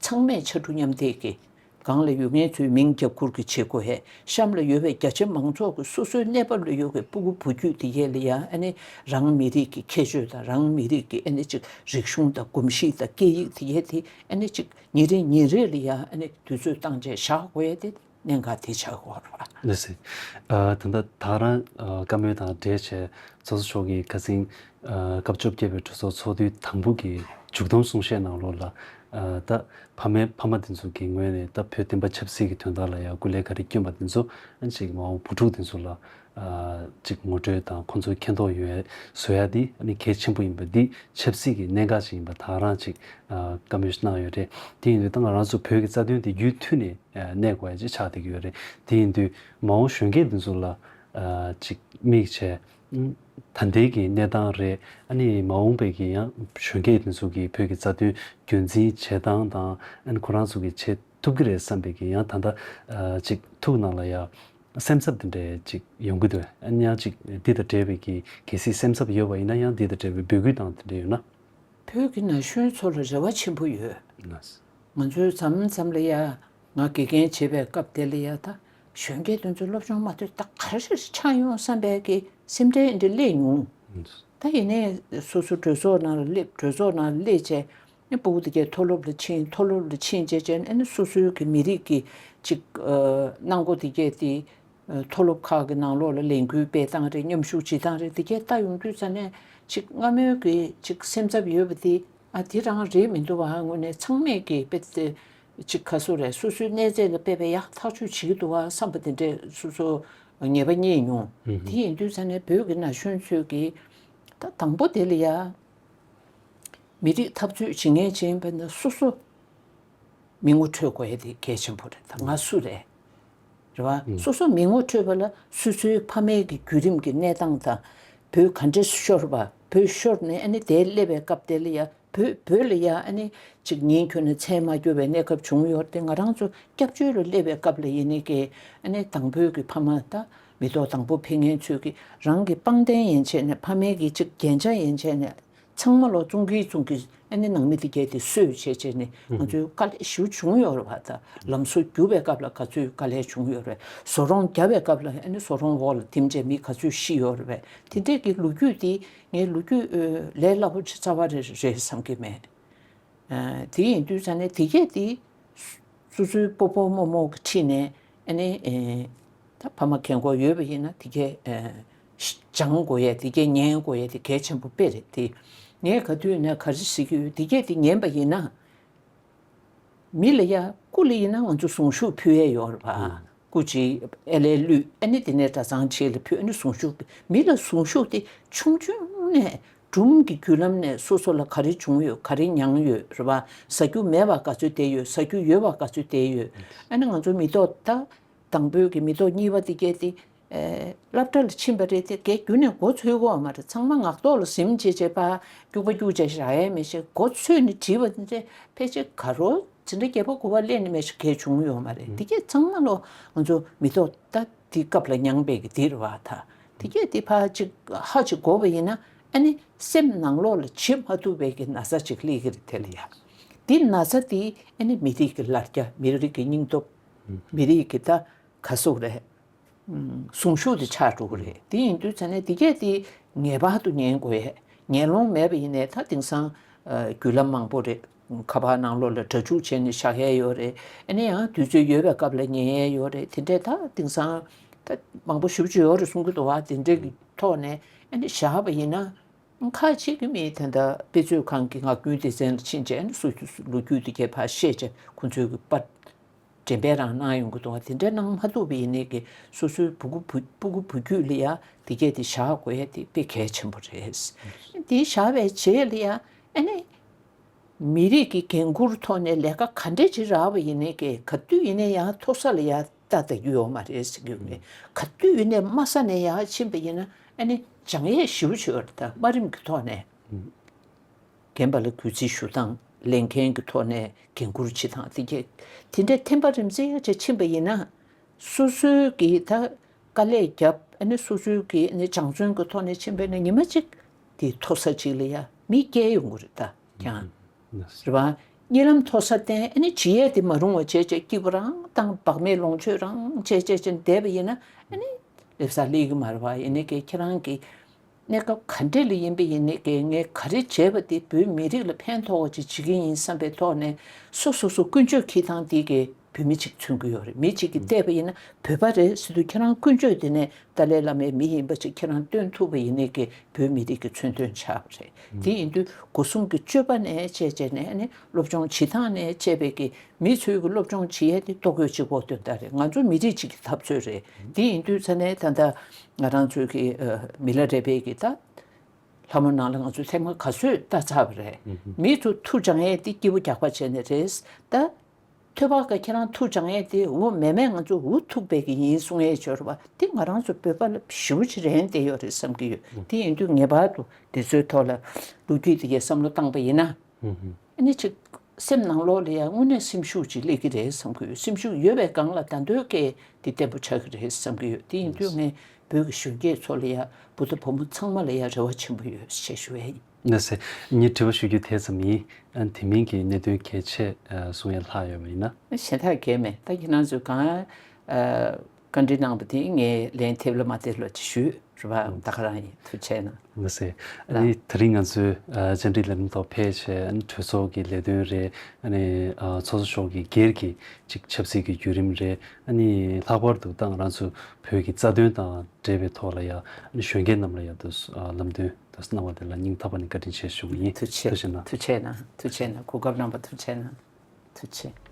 ཚང་མས་ཕྱར་གྲུ་མཉམ་འདེགས་ཀྱིས། སྒང་ལ་ཡོད་མཁན་ཚོའི་མིང་རྒྱབ་ཁུར་གྱི་བྱེད་སྒོ་ཧེ། གཤམ་ལ་ཡོད་པའི་རྒྱ་ཆེ་མང་ཚོགས་ཀྱི་སོ་སོའི་གནས་བབ་ལ་ཡོད་པའི་སྤུ་གུ་བུ་རྒྱུད་དེ་ཡས་ལ་ཡ་ཨ་ནི་རང་མི་རིགས་ཀྱི་ཁྱད་ཆོས་དང་རང་མི་རིགས་ཀྱི་ཨ་ནི་ཅིག་རིག་གཞུང་དང་གོམས་གཤིས་དང་སྐད་ཡིག་དེ་ཡས་དེ་ཨ་ནི་ཅིག་ཉིན་རེ་ཉིན་རེ་ལ་ཡ་ཨ་ནི་དུས་ཚོད་བཏང་བྱས་བཞག་དགོས་ཡས་དེ་གནད་འགག་དེ་ཆགས་ཀྱི་ཡོད་རེད་པ། ལགས་སེ། ཨ་ད་ལྟ་ད་རང་ཨ་བཀའ་མོལ་དང་འབྲེལ་བྱས་ཚོགས་གཙོ་མཆོག་གིས་ཁ་སང་ཨ་སྐབས་བཅོ་བརྒྱད་པའི་གྲོས་ཚོགས་ཚོགས་དུས་དང་པོ་གི་མཇུག་སྡོམ་གསུང་བཤད་ནང་ལོགས་ལ་ཨ་ད་ཕ་མའི་ཕ་མ་དེ་ཚོ་གི་ངོས་ནས་ད་བོད་བདེན་པ་ཆབ་སྲིད་ཀྱི་དོན་དག་ལ་ཡང་སྐུ་ལས་ག་རེ་བསྐྱོན་པ་དེ་ཚོ་ཨ་ཅིག་མ་འོངས་བུ་ཕྲུག་དེ་ཚོ་ལ་ཨ་ཅིག་ངོ་སྤྲོད་དང་ཁོང་ཚོའི་མཁྱེན་རྟོགས་ཡོང་ཡ་བཟོ་ཡ་འདི་ཨ་ནི་གལ་ཆེན་པོ་ཡིན་པ་འདི་ཆབ་སྲིད་ཀྱི་གནད་འགག་ཅིག་ཡིན་པ་ད་རང་ཅིག་ཨ་བཀའ་མོལ་གནང་ཡོད་རེད། དེ་ཡིན་དུས་ད་ང་རང་ཚོ་བོད་ཀྱི་རྩ་དོན་དེ་རྒྱུན་མཐུད་ནས་གནས་དགོས་ཡ་ཅིག་ཆགས་བསྡད་ཀྱི་ཡོད་རེད། དེ་ཡིན་དུས་མ་འོངས་གཞོན་སྐྱེས་འདི་ཚོ་ལ་ཅིག་དམིགས་བྱས་ད་ལྟའི་གི་གནས་སྟངས་རེད། ཨ་ནི་མ་འོངས་པའི་གི་ཡང་གཞོན་སྐྱེས་འདི་ཚོ་གི་བོད་ཀྱི་རྩ་དོན་རྒྱུན་འཛིན་བྱེད་སྟངས་དང་ཨ་ནི་ཁོ་རང་ཚོ་གི་བྱེད་ཐུབ་ཀྱི་རེད་བསམ་པའི་གི་ཡང་ད་ལྟ་ཅིག་ཐུགས་ནང་ལ་ཡང་སེམས་འཚབ་དེ་འདྲས་ཅིག་ཡོང་གི་འདུག་ཨ་ནི་ཡང་ཅིག་འདི་དང་འབྲེལ་བའི་གི་གལ་སྲིད་སེམས་འཚབ་ཡོད་པ་ཡིན་ན་ཡང་འདི་དང་འབྲེལ་བའི་འབོད་སྐུལ་དང་དེ་འདྲས་ཡོད་ན། བོད་ཀྱི་ན་གཞོན་ཚོ་ལ་རེ་བ་ཆེན་པོ་ཡོད། ལགས། ང་ཚོའི་མཚམས་མཚམས་ལ་ཡ་ང་དགེ་རྒན་བྱེད་པའི་སྐབས་དེ་ལ་ཡ་ད་གཞོན་སྐྱེས་དེ་ཚོ་སློབ་སྦྱོང་མ་ཐོས་ད་ག་རེ་ཆགས་ཡོང་བསམ་པའི་གི་སེམས་ཁྲལ་འདི་སླེབས་མྱོང་། ད་ཡིན་ནའི་སོ་སོ་གྲོས་ཚོགས་ནང་ལ་སླེབས། གྲོས་ཚོགས་ནང་ལ་སླེབས་བྱས་ནས་སྤུ་གུ་དེ་གས་མཐོ་སློབ་ལ་ཕྱིན། མཐོ་སློབ་ལ་ཕྱིན་བྱས་བྱས་ནས་སོ་སོའི་གི་མི་རིགས་ཀྱི་ཅིག་ཨ་གནང་སྒོ་དེ་གས་དེ། མཐོ་སློབ་ཁག་གི་ནང་ལོགས་ལ་ལས་འགུལ་སྤེལ་སྟངས་རེད། མཉམ་ཞུགས་བྱེད་སྟངས་རེད། དེ་གས་ལྟ་ཡོང་དུས་ཙ་ནས་ཅིག་སྔ་མོའི་གི་ཅིག་སེམས་འཚབ་ཡོད་པ་དེ་ཨ་དེ་རང་རེད་མི་འདུག་བ། དངོས་གནས་ཚང་མས་གི་དཔེ་དེ་ཅིག་ག་སུ་རེད། སོ་སོའི་གནས་ཚད་ལ་དཔེ་དཔེ་ཡག་ཐག་གཅོད་བྱེད་ཀྱི་འདུག་བ་བསམ་པ་དེ་འདྲས་སོ་སོ་ངེས་པ་རྙེད་མྱོང་། དེ་ཡིན་དུས་ཙ་ནས་བོད་ཀྱི་ན་གཞོན་ཚོས་གི་ད་དང་པོ་དེ་ལ་ཡ། མི་རིགས་འཐབ་རྩོད་བྱེད་མཁན་ཅིག་ཡིན་པ་ན་སོ་སོ་མི་ངོ་འཕྲོད་དགོས་ཡ་དེ་གལ་ཆེན་པོ་རེད། ད་ང་སུ་རེད། རེད་བ། སོ་སོ་མི་ངོ་འཕྲོད་པ་ལ་སོ་སོའི་ཕ་མའི་གི་བརྒྱུད་རིམ་གྱི་གནས་སྟངས་དང་བོད་ག་འདྲས་ཤོར་བ། བོད་ཤོར་ནས་ཨ་ནི་དེར་སླེབས་པའི་སྐབས་དེ་ལ་ཡ་བོད་བོད་ལ་ཡ་ཨ་ནི་ཅིག་ཉིན་ཁྱོན་ནས་མཚན་མ་སྐྱོར་བའི་གནས་སྐབས་བྱུང་ཡོད་རེད་དེ། ང་རང་ཚོ་སྐྱབས་བཅོལ་ལ་སླེབས་པའི་སྐབས་ལ་ཡིན་ནའི་གི་ཨ་ནི་དང་བོད་ཀྱི་ཕ་མ་ད་མི་ཐོག་དང་པོ་ཕེབས་མཁན་ཚོས་ཀྱི་རང་གི་པང་གདན་ཡན་ཆད་ནས་ཕ་མའི་གི་ཅིག་རྒྱན་ཆ་ཡན་ཆད་ནས། ཚང་མ་ལོ་ཙུང་གི་ཙུང་གི་ཨ་ནི་ནང་མི་དེ་གས་དེ་གསོས་བྱས་བྱས་ནས་ང་ཚོའི་དཀའ་ལས་ཞེ་པོ་བྱུང་ཡོད་རེད་བ། ད་ལམ་བཟོ་བརྒྱུད་པའི་སྐབས་ལ་ག་ཚོད་དཀའ་ལས་བྱུང་ཡོད་རེད། བཟོ་རོང་བརྒྱབ་པའི་སྐབས་ལ་ཨ་ནི་བཟོ་རོང་འོག་ལ་ཐིམ་བྱས་མི་ག་ཚོད་ཤི་ཡོད་རེད་བས། དེ་འདྲས་ཀྱི་ལོ་རྒྱུས་དེ་ངའི་ལོ་རྒྱུས་ལས་སླ་པོ་ཆེ་རྩ་བ་རེ་རེད་བསམ་གི་མེད། དེ་ཡིན་དུས་ཙ་ནས་དེ་གས་དེ། སོ་སོའི་སྤོ་བོ་རྨོ་མོ་གི་འཁྲིས་ནས་ཨ་ནི་ཨེ་ད་ཕ་མ་རྒན་གོག་ཡོད་པ་ཡིན་ན་དེ་གས་ཨེ་སྦྱང་དགོས་ཡས་དེ་གས་ཉན་དགོས་ཡས་དེ་གལ་ཆེན་པོ་དཔེ་རེད་དེ། ངས་ག་དུས་ནས་ག་རེ་ཟེར་གྱི་ཡོད། དེ་གས་དེ་ཉན་པ་ཡིན་ན་མི་ལ་ཡ་སྐུ་ལ་ཡིན་ན་ང་ཚོ་གཟུངས་གཞུག་ཕུལ་ཡས་ཡོད་རེད་པ། སྐུ་ཅིག་ཨེ་ལས་བླུད་ཨ་ནི་དེ་ནས་གྲྭ་ཚང་ཆེ་ལ་ཕུལ་ཨ་ནི་གཟུངས་གཞུག་མི་ལ་གཟུངས་གཞུག་དེ་ཆུང་ཆུང་ནས། སྒྲུང་གི་བརྒྱུད་ལམ་ནས་སོ་སོ་ལ་ག་རེ་བྱུང་ཡོད། ག་རེ་མྱངས་ཡོད་རེད་བ། ཟ་རྒྱུ་མེད་པ་ག་ཚོད་བསྡད་ཡོད། ཟ་རྒྱུ་ཡོད་པ་ག་ཚོད་བསྡད་ཡོད། ཨ་ནི་ང་ཚོ་མི་ཐོག་ད་དང་པོའི་གི་མི་ཐོག་གཉིས་པ་དེ་གས་དེ་ཨེ་སློབ་གྲྭ་ལ་ཕྱིན་པ་རེད་དེ་གས་རྒྱུན་ནས་མགོ་ཚོས་གོ་བ་མ་རེད། ཚང་མ་ངག་ཐོག་ལ་ཟིན་བྱས་བྱས་པ་སྐྱུག་པ་སྐྱུག་བྱས་བཞག་ཡས་མེད་ཤེས། མགོ་ཚོས་ནས་དྲིས་པ་འདི་འདྲས་ཕལ་ཆེར་ག་རོ་ཇི་འདྲ་རྒྱལ་པོ་གོ་བ་ལེན་ནས་མེད་ཤེས་གས་བྱུང་ཡོད་མ་རེད། དེ་གས་ཚང་མ་ལོ་ང་ཚོ་མི་ཐོག་ད། དེའི་སྐབས་ལ་མྱངས་པའི་གི་དེ་རེད་བ་ད། དེ་གས་དེ་ཕར་ཅིག་ཧ་ཅིག་གོ་བ་ཡིན་ན་ཨ་ནི་སེམས་ནང་ལོགས་ལ་བྱེད་མ་ཐུབ་པའི་གི་ན་ཚ་ཅིག་སླེབས་ཀྱི་རེད་དེ་ལ་ཡ། དེ་ན་ཚ་དེ་ཨ་ནི་མི་རིགས་ཀྱི་ལར་རྒྱ། མི་རིགས་ཀྱི་སྙིང་སྟོབས། མི་རིགས་ཀྱི་ད་ག་ཟེར་རེད། གཟུངས་གཞུག་དེ་ཆགས་འགྲོ་གི་རེད། དེ་ཡིན་དུས་ཙ་ནས་དེ་གས་དེ་ངེས་པར་དུ་ཉན་དགོས་ཡས། ཉན་ལོང་མེད་པ་ཡིན་ནའི་ད་དེང་སང་བརྒྱུད་ལམ་མང་པོ་རེད། ཁ་པར་ནང་ལོགས་ལ་སྒྲ་འཇུག་བྱས་ནས་བཞག་ཡས་ཡོད་རེད། ཨ་ནི་ཡང་དུས་ཚོད་ཡོལ་བའི་སྐབས་ལ་ཉན་ཡས་ཡོད་རེད། དེ་འདྲས་ད་དེང་སང་ད་མང་པོ་ཞེ་པོ་ཅིག་ཡོད་རེད་གསུང་གི་འདུག་བ། དེ་འདྲས་ཀྱི་ཐོག་ནས་ཨ་ནི་བཞག་པ་ཡིན་ན་ཁ་ཅིག་གི་མི་དེ་འདྲ་དཔེ་མཛོད་ཁང་གི་ངག་རྒྱུན་སྡེ་ཚན་ལ་ཕྱིན་བྱས་ཨ་ནི་སོ་སོའི་ལོ་རྒྱུས་དེ་གས་ཕར་བཤད་བྱས་ཁོང་ཚོའི་གི་པར། འགྲེམས་སྤེལ་རང་གནང་ཡོང་གི་འདུག་བ། དེ་འདྲ་གནང་མ་ཐུབ་པ་ཡིན་ནའི་གི་སོ་སོའི་སྤུ་གུ་བུ་སྤུ་གུ་བུ་རྒྱུད་ལ་ཡ་དེ་གས་དེ་བཞག་དགོས་ཡ་དེ་དཔེ་གལ་ཆེན་པོ་རེད། དེ་བཞག་པའི་རྗེས་ལ་ཡ་ཨ་ནི་མི་རིགས་ཀྱི་འགན་འཁུར་ཐོག་ནས་ལས་ཀ་ག་འདྲས་ཅིག་རག་པ་ཡིན་ནའི་གི་ག་དུས་ཡིན་ནའི་ཡང་མཐོ་ས་ལ་ཡ་ ལྟ་ད་རྒྱུ་ཡོད་མ་རེད་ཟེར་གྱི་ཡོད་མེད། ག་དུས་ཡིན་ནའི་དམའ་ས་ནས་ཡར་ཕྱིན་པ་ཡིན་ན་ཨ་ནི་སྦྱང་ཡས་ཞེ་པོ་ཅིག་ཡོད་རེད། ད་དམའ་རིམ་གྱི་ཐོག་ནས་རྒན་པ་ལ་གུས་བརྩི་ཞུ་སྟངས། ལས་འགན་གྱི་ཐོག་ནས་འགན་འཁུར་བྱེད་སྟངས་དེ་གས། དེ་འདྲའི་ཐེམ་པ་རིམ་འཛེགས་ཡག་ཅིག་ཕྱིན་པ་ཡིན་ན། སོ་སོའི་གི་ད་དཀའ་ལས་བརྒྱབ། ཨ་ནི་སོ་སོའི་གི་ཨ་ནི་སྦྱང་བརྩོན་གི་ཐོག་ནས་ཕྱིན་པས་ན་ཉི་མ་གཅིག་དེ་མཐོ་ས་གཅིག་ལ་ཡ་མི་སྐྱེལ་ཡོང་གི་རེད་ད་ཀྱང་། རེད་བ། གཉིད་ལམ་མཐོ་ས་བསྟན། ཨ་ནི་བྱེད་ཡས་དེ་མ་རུང་བ་བྱས་བྱས་སྐྱིད་པོ་རང་བཏང་། བག་མེད་ལོངས་སྤྱོད་རང་བྱས་བྱས་བྱས་བསྡད་པ་ཡིན་ན་ཨ་ནི་སླེབས་ས་སླེབས་གི་མ་རེད་བ། ཡིན་ནའི་གི་ཁྱེད་རང་གི་གནས་སྐབས་ག་འདྲ་ལ་ཡིན་པ་ཡིན་ནའི་གི་ངས་ག་རེ་བྱས་པ་དེ་བོད་མི་རིགས་ལ་ཕན་ཐོགས་པ་ཅིག་བྱེད་ཀྱི་ཡིན་བསམ་པའི་ཐོག་ནས་སོ་སོ་སོ་ཀུན་སྤྱོད་འཁྱེར་སྟངས་དེ་གི་བོད་མི་གཅིག་མཚོན་གྱི་ཡོད་རེད། མི་གཅིག་གིས་བལྟས་པ་ཡིན་ན་བོད་པ་རེད་ཟེར་དུས་ཁྱེད་རང་ཀུན་སྤྱོད་དེ་ནས་ཏཱ་ལའི་བླ་མའི་མི་ཡིན་པ་ཅིག་ཁྱེད་རང་སྟོན་ཐུབ་པ་ཡིན་ནའི་གི་བོད་མི་རིགས་ཀྱི་མཚོན་དོན་ཆགས་པ་རེད། དེ་ཡིན་དུས་སྒོ་གསུམ་གྱི་སྤྱོད་པ་ནས་བཅས་བྱས་ནས་ཨ་ནི་སློབ་སྦྱོང་བྱེད་སྟངས་ནས་བཅས་པའི་གི་མི་ཚོའི་གི་སློབ་སྦྱོང་བྱེད་ཡས་དེ་ལྟོ་གོས་གཅིག་པོ་དོན་དག་རེད། ང་ཚོ་མི་རིགས་གཅིག་གི་འཐབ་རྩོད་རེད། དེ་ཡིན་དུས་ཚེ་ནས་ད་ལྟ་ང་རང་ཚོའི་གི་མི་ལ་རས་པའི་གི་ད་ལྷ་མོ་ནང་ལ་ང་ཚོས་ཐེངས་མ་ག་ཚོད་ལྟ་ཚར་བ་རེད། མི་ཚོ་ཐུགས་སྦྱང་ཡས་དེ་སྐྱིད་པོ་རྒྱག་པ་བྱས་ནས་རེད། ད་ཐོས་པ་ག་ཁྱེད་རང་ཐུགས་སྦྱང་ཡས་དེ་འོ་མེད་མེད་ང་ཚོ་འུ་ཐུག་པའི་གི་ཡིན་གསུང་ཡས་འབྱོར་བ་དེ་ང་རང་ཚོ་བོད་པ་ལ་ཞེ་པོ་ཅིག་རན་བསྡད་ཡོད་རེད་བསམ་གི་ཡོད། དེ་ཡིན་དུས་ངེས་པར་དུ་དེ་ཚོའི་ཐོག་ལ་ལོ་རྒྱུས་དེ་གའི་བསམ་བློ་བཏང་པ་ཡིན་ན། ཨ་ནི་ཅིག་སེམས་ནང་ལོགས་ལ་ཡང་དངོས་གནས་སེམས་ཤུགས་ཅིག་སླེབས་ཀྱི་རེད་བསམ་གི་ཡོད། སེམས་ཤུགས་ཡོད་པའི་སྒང་ལ་ད་འདོད་སྐད་དེ་བརྟན་པོ་ཆགས་ཀྱི་རེད་བསམ་གི་ཡོད། དེ་ཡིན་དུས་ངས་བོད་ཀྱི་གཞོན་སྐྱེས་ཚོ་ལ་ཡང་བུ་དང་བུ་མོ་ཚང་མ་ལ་ཡང་རེ་བ་ཆེན་པོ་ཡོད་ཅེས་ཞུ་ཡ་ཡིན། ལགས་སེ། ངས་དྲི་བ་ཞུ་རྒྱུ་དེ་ཙམ་ཡིན། ཨ་དེ་མིན་གྱི་གནད་དོན་གལ་ཆེ་ཨ་གསུང་ཡ་ལྷག་ཡོད་པ་ཡིན་ན། གཞན་དག་གལ་མེད། ད་ཁྱེད་རང་ཚོས་གང་ཨ། བཀའ་འདྲི་གནང་བ་དེ་ངས་ལན་ཐེབས་ལ་མ་ཐེབས་ལ་ཅིག་ཞུས་རེད་པ། ད་ག་རང་ཡིན། ཐུགས་རྗེ་གནང་། ལགས་སེ། ཨ་ནི་དེ་རིང་ང་ཚོའི་ཨ་བཅར་འདྲི་ལས་རིམ་ཐོག་ཕེབས་བྱས། ཨ་ནི་གྲོས་ཚོགས་ཀྱི་ལས་དོན་རེད། ཨ་ནི་ཨ་ཚོགས་གཙོ་མཆོག་གི་སྒེར་གྱི་ཅིག་ཆབ་སྲིད་ཀྱི་བརྒྱུད་རིམ་རེད། ཨ་ནི་ལྷག་པར་དུ་ད་ང་རང་ཚོ་བོད་ཀྱི་རྩ་དོན་དང་འབྲེལ་བའི་ཐོག་ལ་ཡ་ཨ་ནི་གཞོན་སྐྱེས་རྣམས་ལ་ཡ་དུ་ཨ་ལམ་སྟོན་དུ་གནང་བ་དེ་ལ་སྙིང་ཐག་པ་ནས་བཀའ་དྲིན་ཆེ་ཞུ་གི་ཡིན། ཐུགས་རྗེ་ཆེ་གནང་། ཐུགས་རྗེ་གནང་། ཐུགས་རྗེ་གནང་། གོ་སྐབས་གནང་བ་ཐུགས་རྗེ་གནང་། ཐུགས་རྗེ།